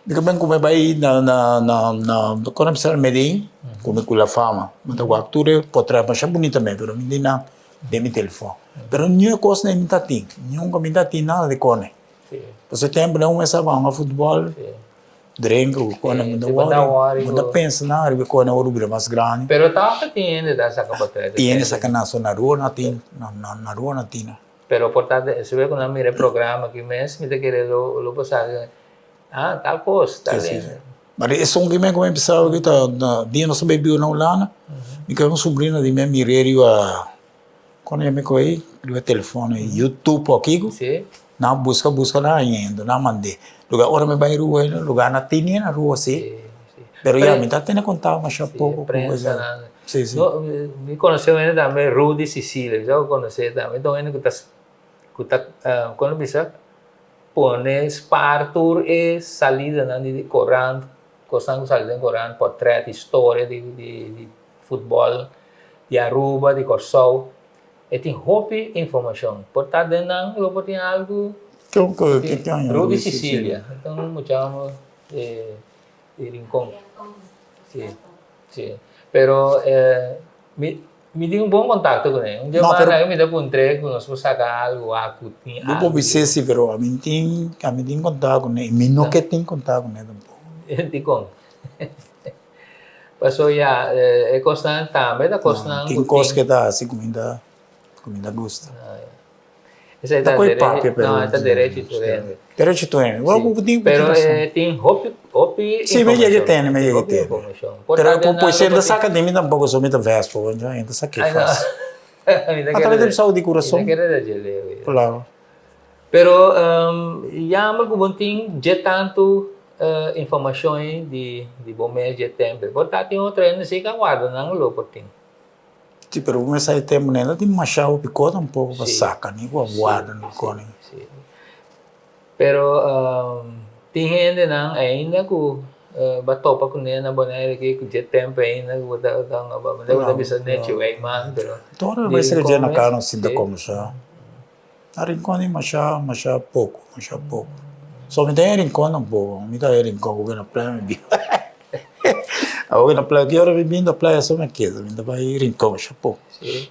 Mi ta ben ku mi bai na na na na kòrda mi sa Medellin ku mi ku La Fama mi ta wak tur e potrèt masha bunita mes pero mi tin nan den mi telefòn pero niun e kos mi ta tin nunka mi ta tin nada di kòne pasobra e tempu nan kuminsá hunga futbòl drenka ku kòne mi ta wòri mi ta pensa nan riba e kòne ora bira mas grandi Pero tòg tin hende ta saka potrèt tin hende saka nan so na rua nan tin na rua nan tin. Pero por ta si bo ku nan mira e programa aki mes mi ta kere lo lo por sa. Ah, tal kos, ta Sí, sí. Pero esun ki men ku mi bisa aki ta na dia nos ta bai biba na Hulanda. Mi kere un sobrino di mi a mir'é riba, kon yama e kos ei? Riba telefòn ei, YouTube o kiko. Sí. Nan a buska buska nan a hañ'é, nan a mand'é. Lugar ora mi bai Aruba ei, lugar nan tin na Aruba sí. Sí, sí. Pero ya, mi ta tene kontakto masha poko ku Prensa nan. Sí, sí. No, mi konosé un hende tambe, Rudy Cicilia, mi sa ku konosé tambe. Ta un hende ku ta, ku ta, kon lo bisa? Pone spaar tur e salidanan di korant, kosnan ku sali den korant, portret, historia di di futbòl di Aruba, di Kòrsou. E tin hopi informashon. Por ta den nan lo por tin algu. Rudy Cicilia, ta un mucha di Rincon. Si, si. Pero mi Mi tin un bon contacto cu ne. Un dia mas mi ta puntr'e cu nos por saca algo wak cu tin algo. Bo por bis'e si, pero ami tin, ami tin contacto cu ne y mi no ke tin contacto cu ne tampoco. Dicon? Paso ya, e cosnan tambe ta cosnan cu tin. Tin cos ke ta haci cu mi ta, cu mi ta gusta. Esei ta derecho, no, e ta derecho tur hende. Derecho tur hende. Wou ku tin Pero e tin hopi, hopi Sí, mi yega tene, mi yega tene. Pero ku por ser ta saka di mi tampoco so mi ta vespo, want yo ta saki fas. A través di sabi di kurason. Mi ta kere ta dje leu. Klaro. Pero jammer ku bo tin dje tantu informashon di bo mes dje tempo. Por ta tin otro hende si ka warda nan lo por tin. Si, pero bo mester e tempu no ta tin masha hopi kos tampoco pa saka ni pa warda ni kos. Si. Pero tin hendenan ainda ku bo a topa kuné na Bonaire aki ku dje tempu ainda ku bo ta bo ta bisa nechi wey man pero. Tur e bes ke dje na kano sinta kombersá. Na Rincon tin masha masha poko masha poko. So mi ta den Rincon tampoco mi ta den Rincon ku na playa mi biba awor ku na playa ki ora mi bin na playa so mi a keda mi ta bai Rincon masha poko. Si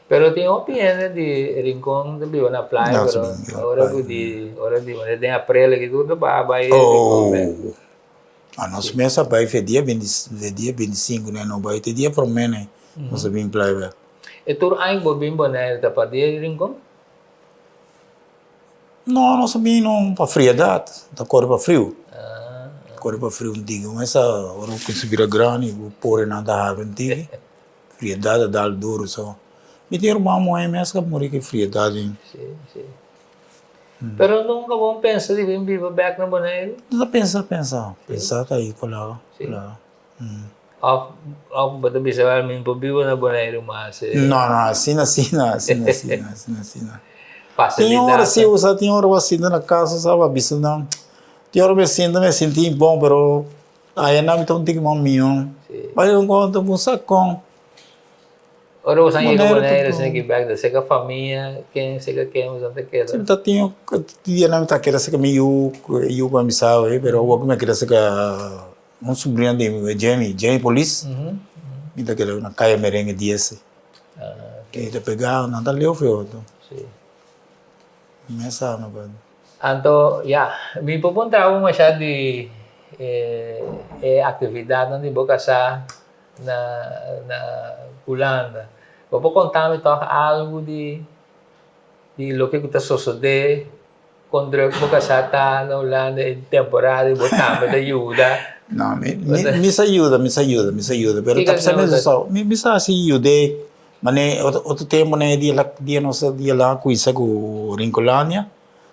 pero tin hopi hende di Rincon ta biba na playa pero ora ku di ora di den aprel aki tur ta baha bai Rincon bek. Oh anos mes a bai fe dia dia 25 ne no bai te dia prome ne nos a bin playa bek. E tur aña ku bo bin Bonaire ta pa dia di Rincon? No, nos a bin no pa friedat, ta kore pa friu. Kore pa friu un tiki. Kumesa ora bo kuminsa bira grandi bo porenan ta habri un tiki, friedat ta dal duru. So, mi tin ruman muhé mes ku a muri ku e friedat ei. Si, si. Pero nunka bo pensa di bin biba bèk na Bonaire? No ta pensa, pensa. Pensa ta ei ku la, ku la. Of of bo ta bisa wel mi por biba na Boneiru mas e. No no asina asina asina asina asina asina. Facilidad. Tin ora si usa tin ora bo a sinta na casa sa bo a bisa nan tin ora mi sinta mi sinti bon pero aya nan mi ta un tiki mas mihó. Si. Bai un konta bo sa kon. Ora bo sa yega Boneiru asina ki bek ta seka famia ken seka ken bo sa ta keda. Si mi ta tin dianan mi ta keda seka mi yu yu ku a bisa awe pero awor ku mi a keda seka. Un sobrino di mi, Jamie, Jamie Polis, mi ta keda na Kaya Merengue dies. E ta pega, nan ta leu feo to. Mi a sa no pa. Anto, ya, mi por puntra bo masha di e aktividatnan di bo kasá na na Hulanda. Bo por konta mi tòg algu di di loke ku ta sosodé Kon druk bo kasá ta na Hulanda e temporada i bo tambe ta yuda. No, mi, mi, mi sa yuda, mi sa yuda, mi sa yuda, pero ta pasa mes so, mi, mi sa hasi yud'é, mane otro, otro tempu ne dia la, dia nos a dia la kuinsa ku Rincolandia,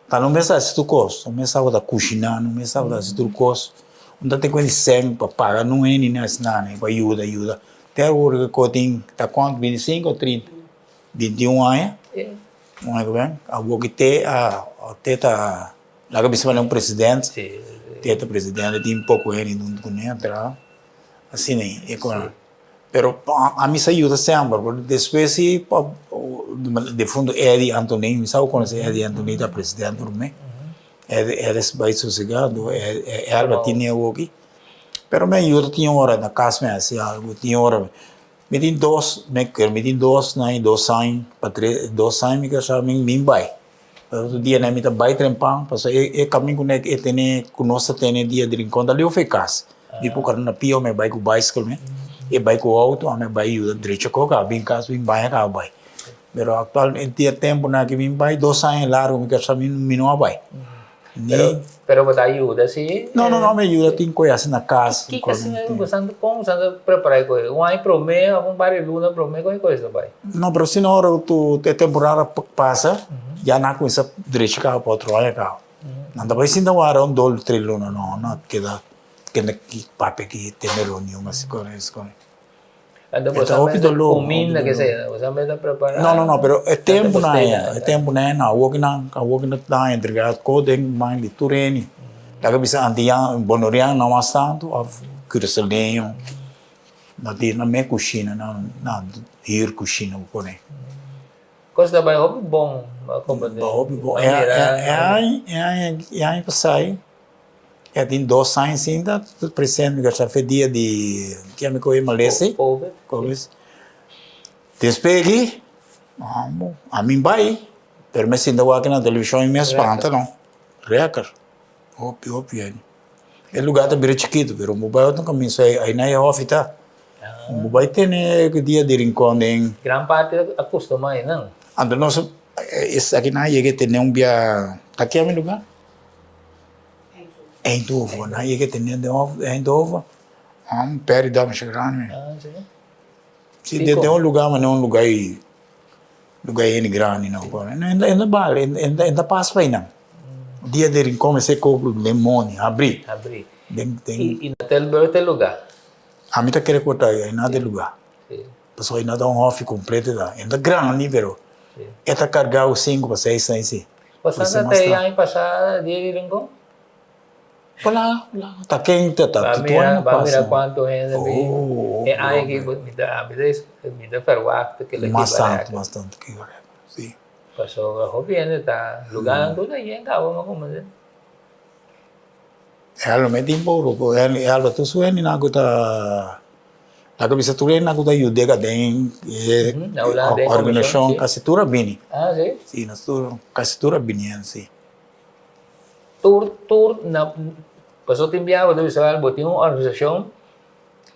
ta no mes a hasi tur kos, no mes tabata kushiná, no mes tabata hasi tur kos, un ta tin ku sèn pa paga nun hende ni asina ne, pa yuda, yuda, te awor ku e tin ta kuantu bintisinko o trinta? Bintiun aña. Mooi ku ben. Awor ki te a te ta laga bisa manera un president. Te ta president e tin poko hende huntu kuné a traha. Asina ei e kos. Pero ami sa yuda semper porque despues si defunto Eddy Antonin mi sa bo konosé Eddy Antonin ta president promé. Eddy Eddy bai sosega anto Elba tene awoki. Pero mi a yuda tin ora na kas mi a hasi algu tin ora. Mi tin dos, mi ker mi tin dos na dos aña pa tres, dos aña mi kasa mi mi bai. Otro dia mi ta bai trempan pasobra e e kamin ku e tene ku nos ta tene dia di Rincon ta leu for e kas. Mi por kara na pia mi bai ku bicycle mi, e bai ku outo ami bai yuda drecha koka a bin kas bin baña kaba bai. Pero aktualmente e tempunan ku mi bai dos aña largu mi kasa mi no a bai. Ni. Pero bo ta yuda si? No, no, no, mi yuda tin koe hasi na kas. Kiko asina bo san kon bo san ta prepara e koe? Un aña prome of un par di luna prome kon e koe ta bai? No, pero si no ora ku e temporada pasa ya nan a kuminsa drecha kaba pa otro aña kaba. Nan ta bai sinta wara un dos tres luna no, nan keda kende ki papia ki tene reunion asi kon es kon. Anto bo sa mester kuminda ke esei, bo sa mester prepara. No, no, no, pero e tempunan ei, e tempunan ei no, awor ki nan, awor ki nan ta entrega kos den man di tur hende. Laga bisa antian, bonorian no mas tantu of kurasaleño, nan tin nan mes kushina, nan nan hür kushina bo pone. Kos ta bai hopi bon, bo a komprende. Hopi bon. E aña, e aña, e aña pasai. E tin dos aña sinta presente mi sa fe dia di kia mi kohe malese. Covid. Covid. Despues aki amo ami bai pero mi sinta wak na television y mi a spanta no. Reker. Hopi hopi hende. E lugar ta bira chikito pero bo bai otro kaminda aina e hofi ta. Bo bai tene dia di Rincon den. Gran parti a kustuma einan. Anto nos esaki nan a yega tene un bia ta kia mi lugar? Eindhoven, nan yega tene den hof Eindhoven, un pèrdida masha grandi. Ah, si. Si, den un lugar manera un lugar ei, lugar hende grandi no por. E ta bal, e ta pas pa einan. Dia di Rincon mester koop den moni, habri. Habri. Den, den. I na Tilburg ta e lugar? Ami ta kere ku ta einan ta e lugar. Si. Pasobra einan ta un hofi kompleto ta. E ta grandi pero e ta karga ku sinku pa seis aña si. Pasando ta e aña pasá dia di Rincon? Hola, hola. Ta ken ta ta Ba mira, ba mira cuanto hende mi. E aña aki mi ta mi ta mi ta verwacht cu kila Mas tanto, mas tanto ki correcto, si. Pasobra hopi hende ta lugarnan tur ta yen caba ma como si. E algo me tin poco, e algo tur su hendenan cu ta Laga bisa tur hende ku ta yud'é den e organisashon kasi tur a bini. Ah, si? Si, nos tur, kasi tur a bini hen, si. Tur, tur na, pasobra tin biaha bo ta bisa bo tin un organisashon,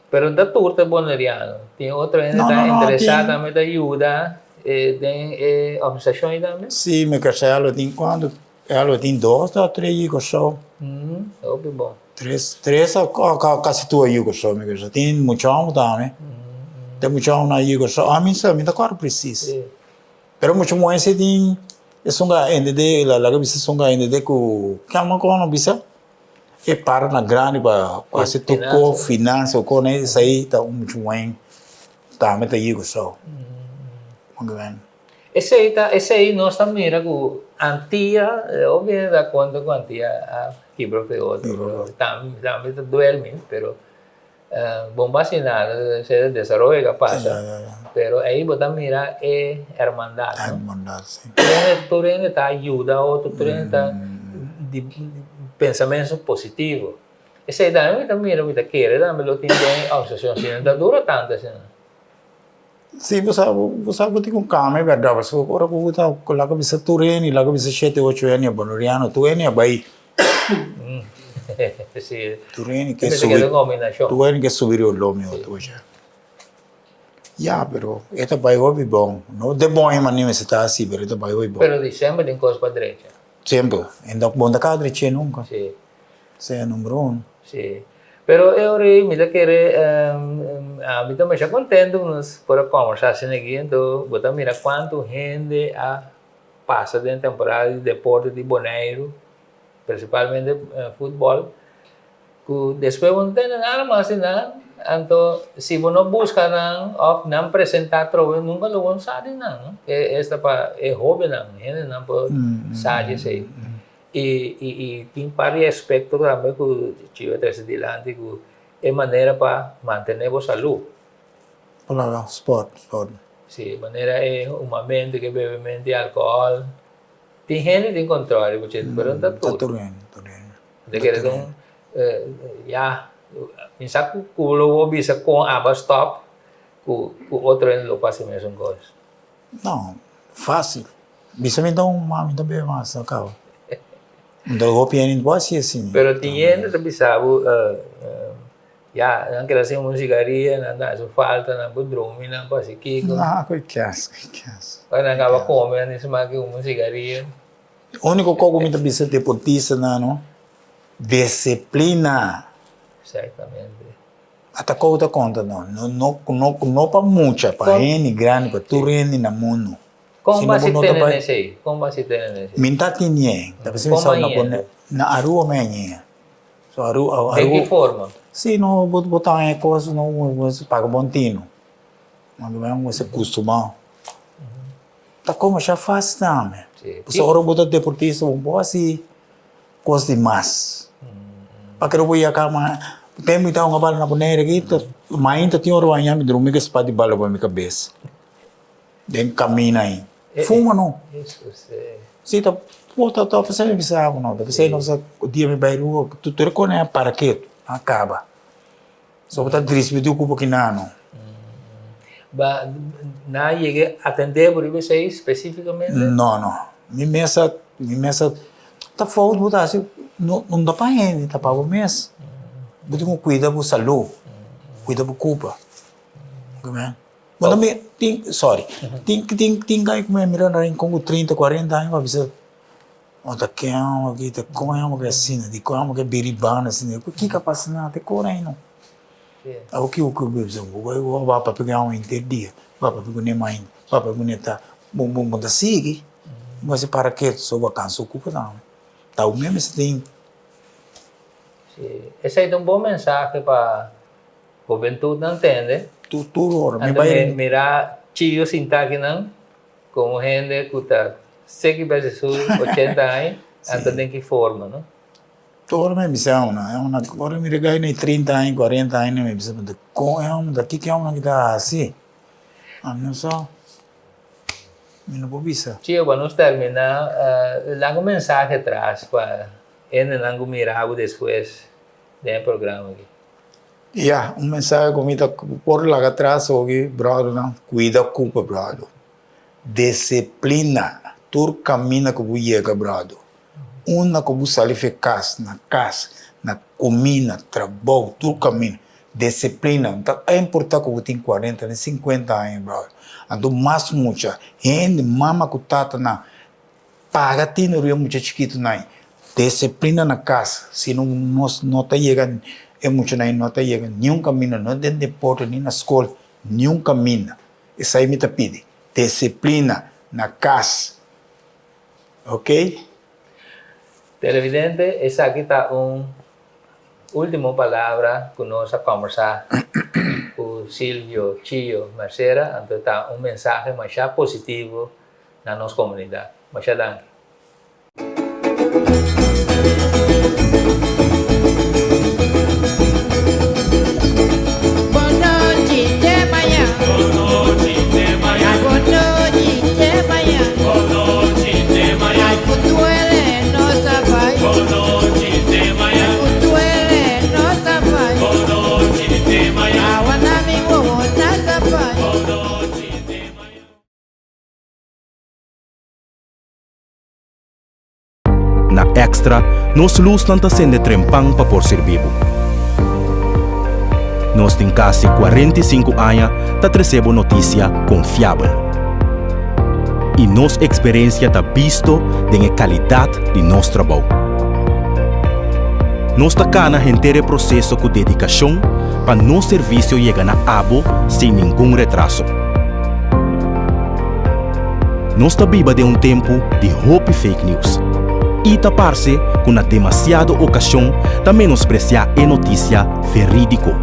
pero no ta tur ta boneriano. Tin otro hende ta interesá tambe ta yuda den e organisashon ei tambe. Si, mi kasa e lo tin kuantu, e lo tin dos o tres yu kòrsou. Hopi bon. Tres, tres a casi tur a yugo so mi kere tin mucha homo tambe tin mucha homo na yugo so ami sa mi ta acorda precies pero mucha muhe si tin esun ka entende laga bisa esun ka entende ku kiama ku no bisa e para na grandi pa hasi tur ko finansa ko esei ta un mucha muhe tambe ta yugo so. Esei ta esei nos ta mira ku Antia hopi hende ta konta ku Antia a kibra ku e otro tambe tambe ta duel mi pero bon pa hasi nada esei ta desaroyo ku a pasa pero ei bo ta mira e hermandad no tur hende ta yuda otro tur hende ta di pensamentu positivo esei tambe mi ta mira mi ta kere tambe lo tin den organisashon asina ta dura tantu asina. Si, bo sa, bo sa bo tin ku kambia bèrdat, pasobra ora ku bo ta laga bisa tur hende, laga bisa shete ocho hende boneriano, tur hende a bai. Si. Tur hende ke subi, tur hende ke subi riba lomi otro oca. Ya, pero e ta bai hopi bon. No den bon e manera mester ta hasi, pero e ta bai hopi bon. Pero di semper tin kos pa drecha. Semper. E no bo no ta kaba drech'é nunka. Si. Sea number uno. Si. Pero e ora ei mi ta kere ami ta masha contento ku nos por a combersa asina aki anto bo ta mira cuanto hende a pasa den temporada di deporte di Boneiru principalmente futbol ku despues bo no tende nada mas di nan anto si bo no buska nan of nan presenta atrobe nunka lo bo no sa di nan esta pa e hobennan hendenan por sa di esei. I i tin par di aspekto tambe ku Chivo a trese dilanti ku e manera pa mantené bo salú. Palabra sport, sport. Si, manera e humamentu ku e bebementu di alkohòl. Tin hende tin kòntròl riba dje, pero no ta tur. Ta tur hende, tur hende. Ta kere ta un ya, mi sa ku ku lo bo bisa kon aba stòp ku ku otro hende lo por hasi mesun kos. No, fácil. Bisa mi ta un mami ta bebe mas ta caba. Nta hopi hende no por haci asina. Pero tin hende ta bisa bo ya nan keda sin un sigaria nan ta haci falta nan por drumi nan por haci kiko. No, koe kes, koe kes. Ora nan caba come nan tin smak un sigaria. Úniko kos ku mi ta bisa deportistanan no, disiplina. Exactamente. Ata kou ta konta no, no no no no pa mucha, pa hende grandi, pa tur hende na mundu. Kon bo a tene esei? Kon bo a tene esei? Mi ta tene, ta bisa mi sa na pone, na Aruba mi a ñe. So Aruba, Aruba. Den ki forma? Si no, bo bo ta haña kos no, bo paga bon tinu. Bo mester kustumá. Ta como sha fácil tambe. Pasobra ora bo ta deportista bo no por hasi cos di mas. Pakero bo yaka ma tempo mi ta hunga bala na Bonaire aki mainta tin ora bo haña mi drumi ku e spat di bala riba mi kabes den camino ahi. Fuma no. Si ta ta ta p'esei mi bisa bo no ta p'esei nos a dia mi bai rua tur e kos a para ketu a kaba. So bo ta drisbidu ku bo kinano. Ba nan a yega atendé bo riba esei spesífikamente? No, no. Mi mes a, mi mes a, ta fout bo ta hasi, no, no ta pa hende, ta pa bo mes. Bo tin ku kuida bo salú, kuida bo kurpa. Bo ta mira, tin, sorry, tin, tin, tin kai ku mi a mira na Rincon ku trinta, kuarenta aña pa bisa. Bo ta ken aki, ta kon amo ke asina, di kon amo ke biri banda asina, kiko a pasa nan, te kor ai no. Abo ki ku bisa, bo bai bo a papia ku amo henter dia, bo a papia ku ne mainta, bo a papia ku ne ta, bo bo ta sigui, bo hasi para ketu, so bo a kansa okupa tambe, ta bo mes mester tin. Si, esei ta un bon mensahe pa hubentutnan tende. Tur tur ora, mi bai. Mira Chio sinta akinan. Como hende cu ta seki bes su ochenta aña, anta den ki forma, no? Tur mi bisa una, una, ora mi rega na e trinta aña, cuarenta aña, mi bisa, pero con e homber, kiko e homber aki ta haci? Ami no sa, mi no por bisa. Chio, pa nos termina, laga un mensahe atras pa hendenan cu mira bo despues den e programa aki. Ya, un mensahe ku mi ta por laga atras oki, bròdernan, kuida kupa, bròder. Disiplina tur kaminda ku bo yega, bròder. Unda ku bo sali for e kas, na kas, na kuminda, trabou, tur kaminda. Disiplina. No ta importá ku bo tin kuarenta ni sinkuenta aña, bròder. Anto mas mucha, hende, mama ku tatanan, Paga tinu riba e mucha chikitunan ei. Disiplina na kas, si no nos no ta yega, e muchanan ei no ta yega niun kaminda, no den deporte ni na skol, niun kaminda. Esei mi ta pidi, disiplina na kas. Oke? Televidente, esaki ta un ultimo palabra ku nos a kòmbersá ku Silvio Chio Mercera, anto ta un mensahe masha positivo na nos komunidat. Masha danki. Na Extra, nos lusnan ta sende trempan pa por sirbi bo. Nos tin kasi 45 aña ta trese bo notisia konfiabel. I nos eksperensia ta bisto den e kalidat di nos trabou. Nos ta kana henter e proseso ku dedikashon pa nos servisio yega na abo sin ningun retraso. Nos ta biba den un tempu di hopi fake news i ta parse ku na demasiado okashon ta menospresiá e notisia verídiko.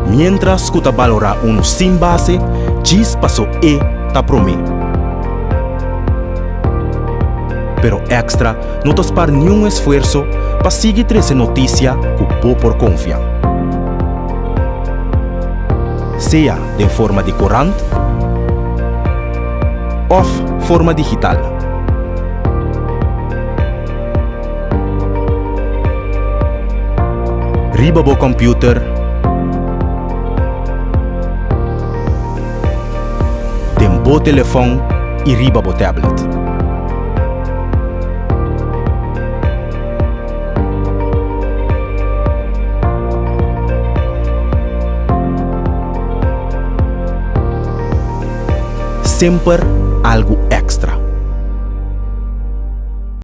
Miéntras ku ta balorá unu sin base djis paso e ta promé. Pero Extra no ta spar niun esfuerso pa sigui trese notisia ku bo por konfia. Sea den forma di korant òf forma digital. Riba bo kòmpiuter, den bo telefòn i riba bo tablet. Semper algu èkstra.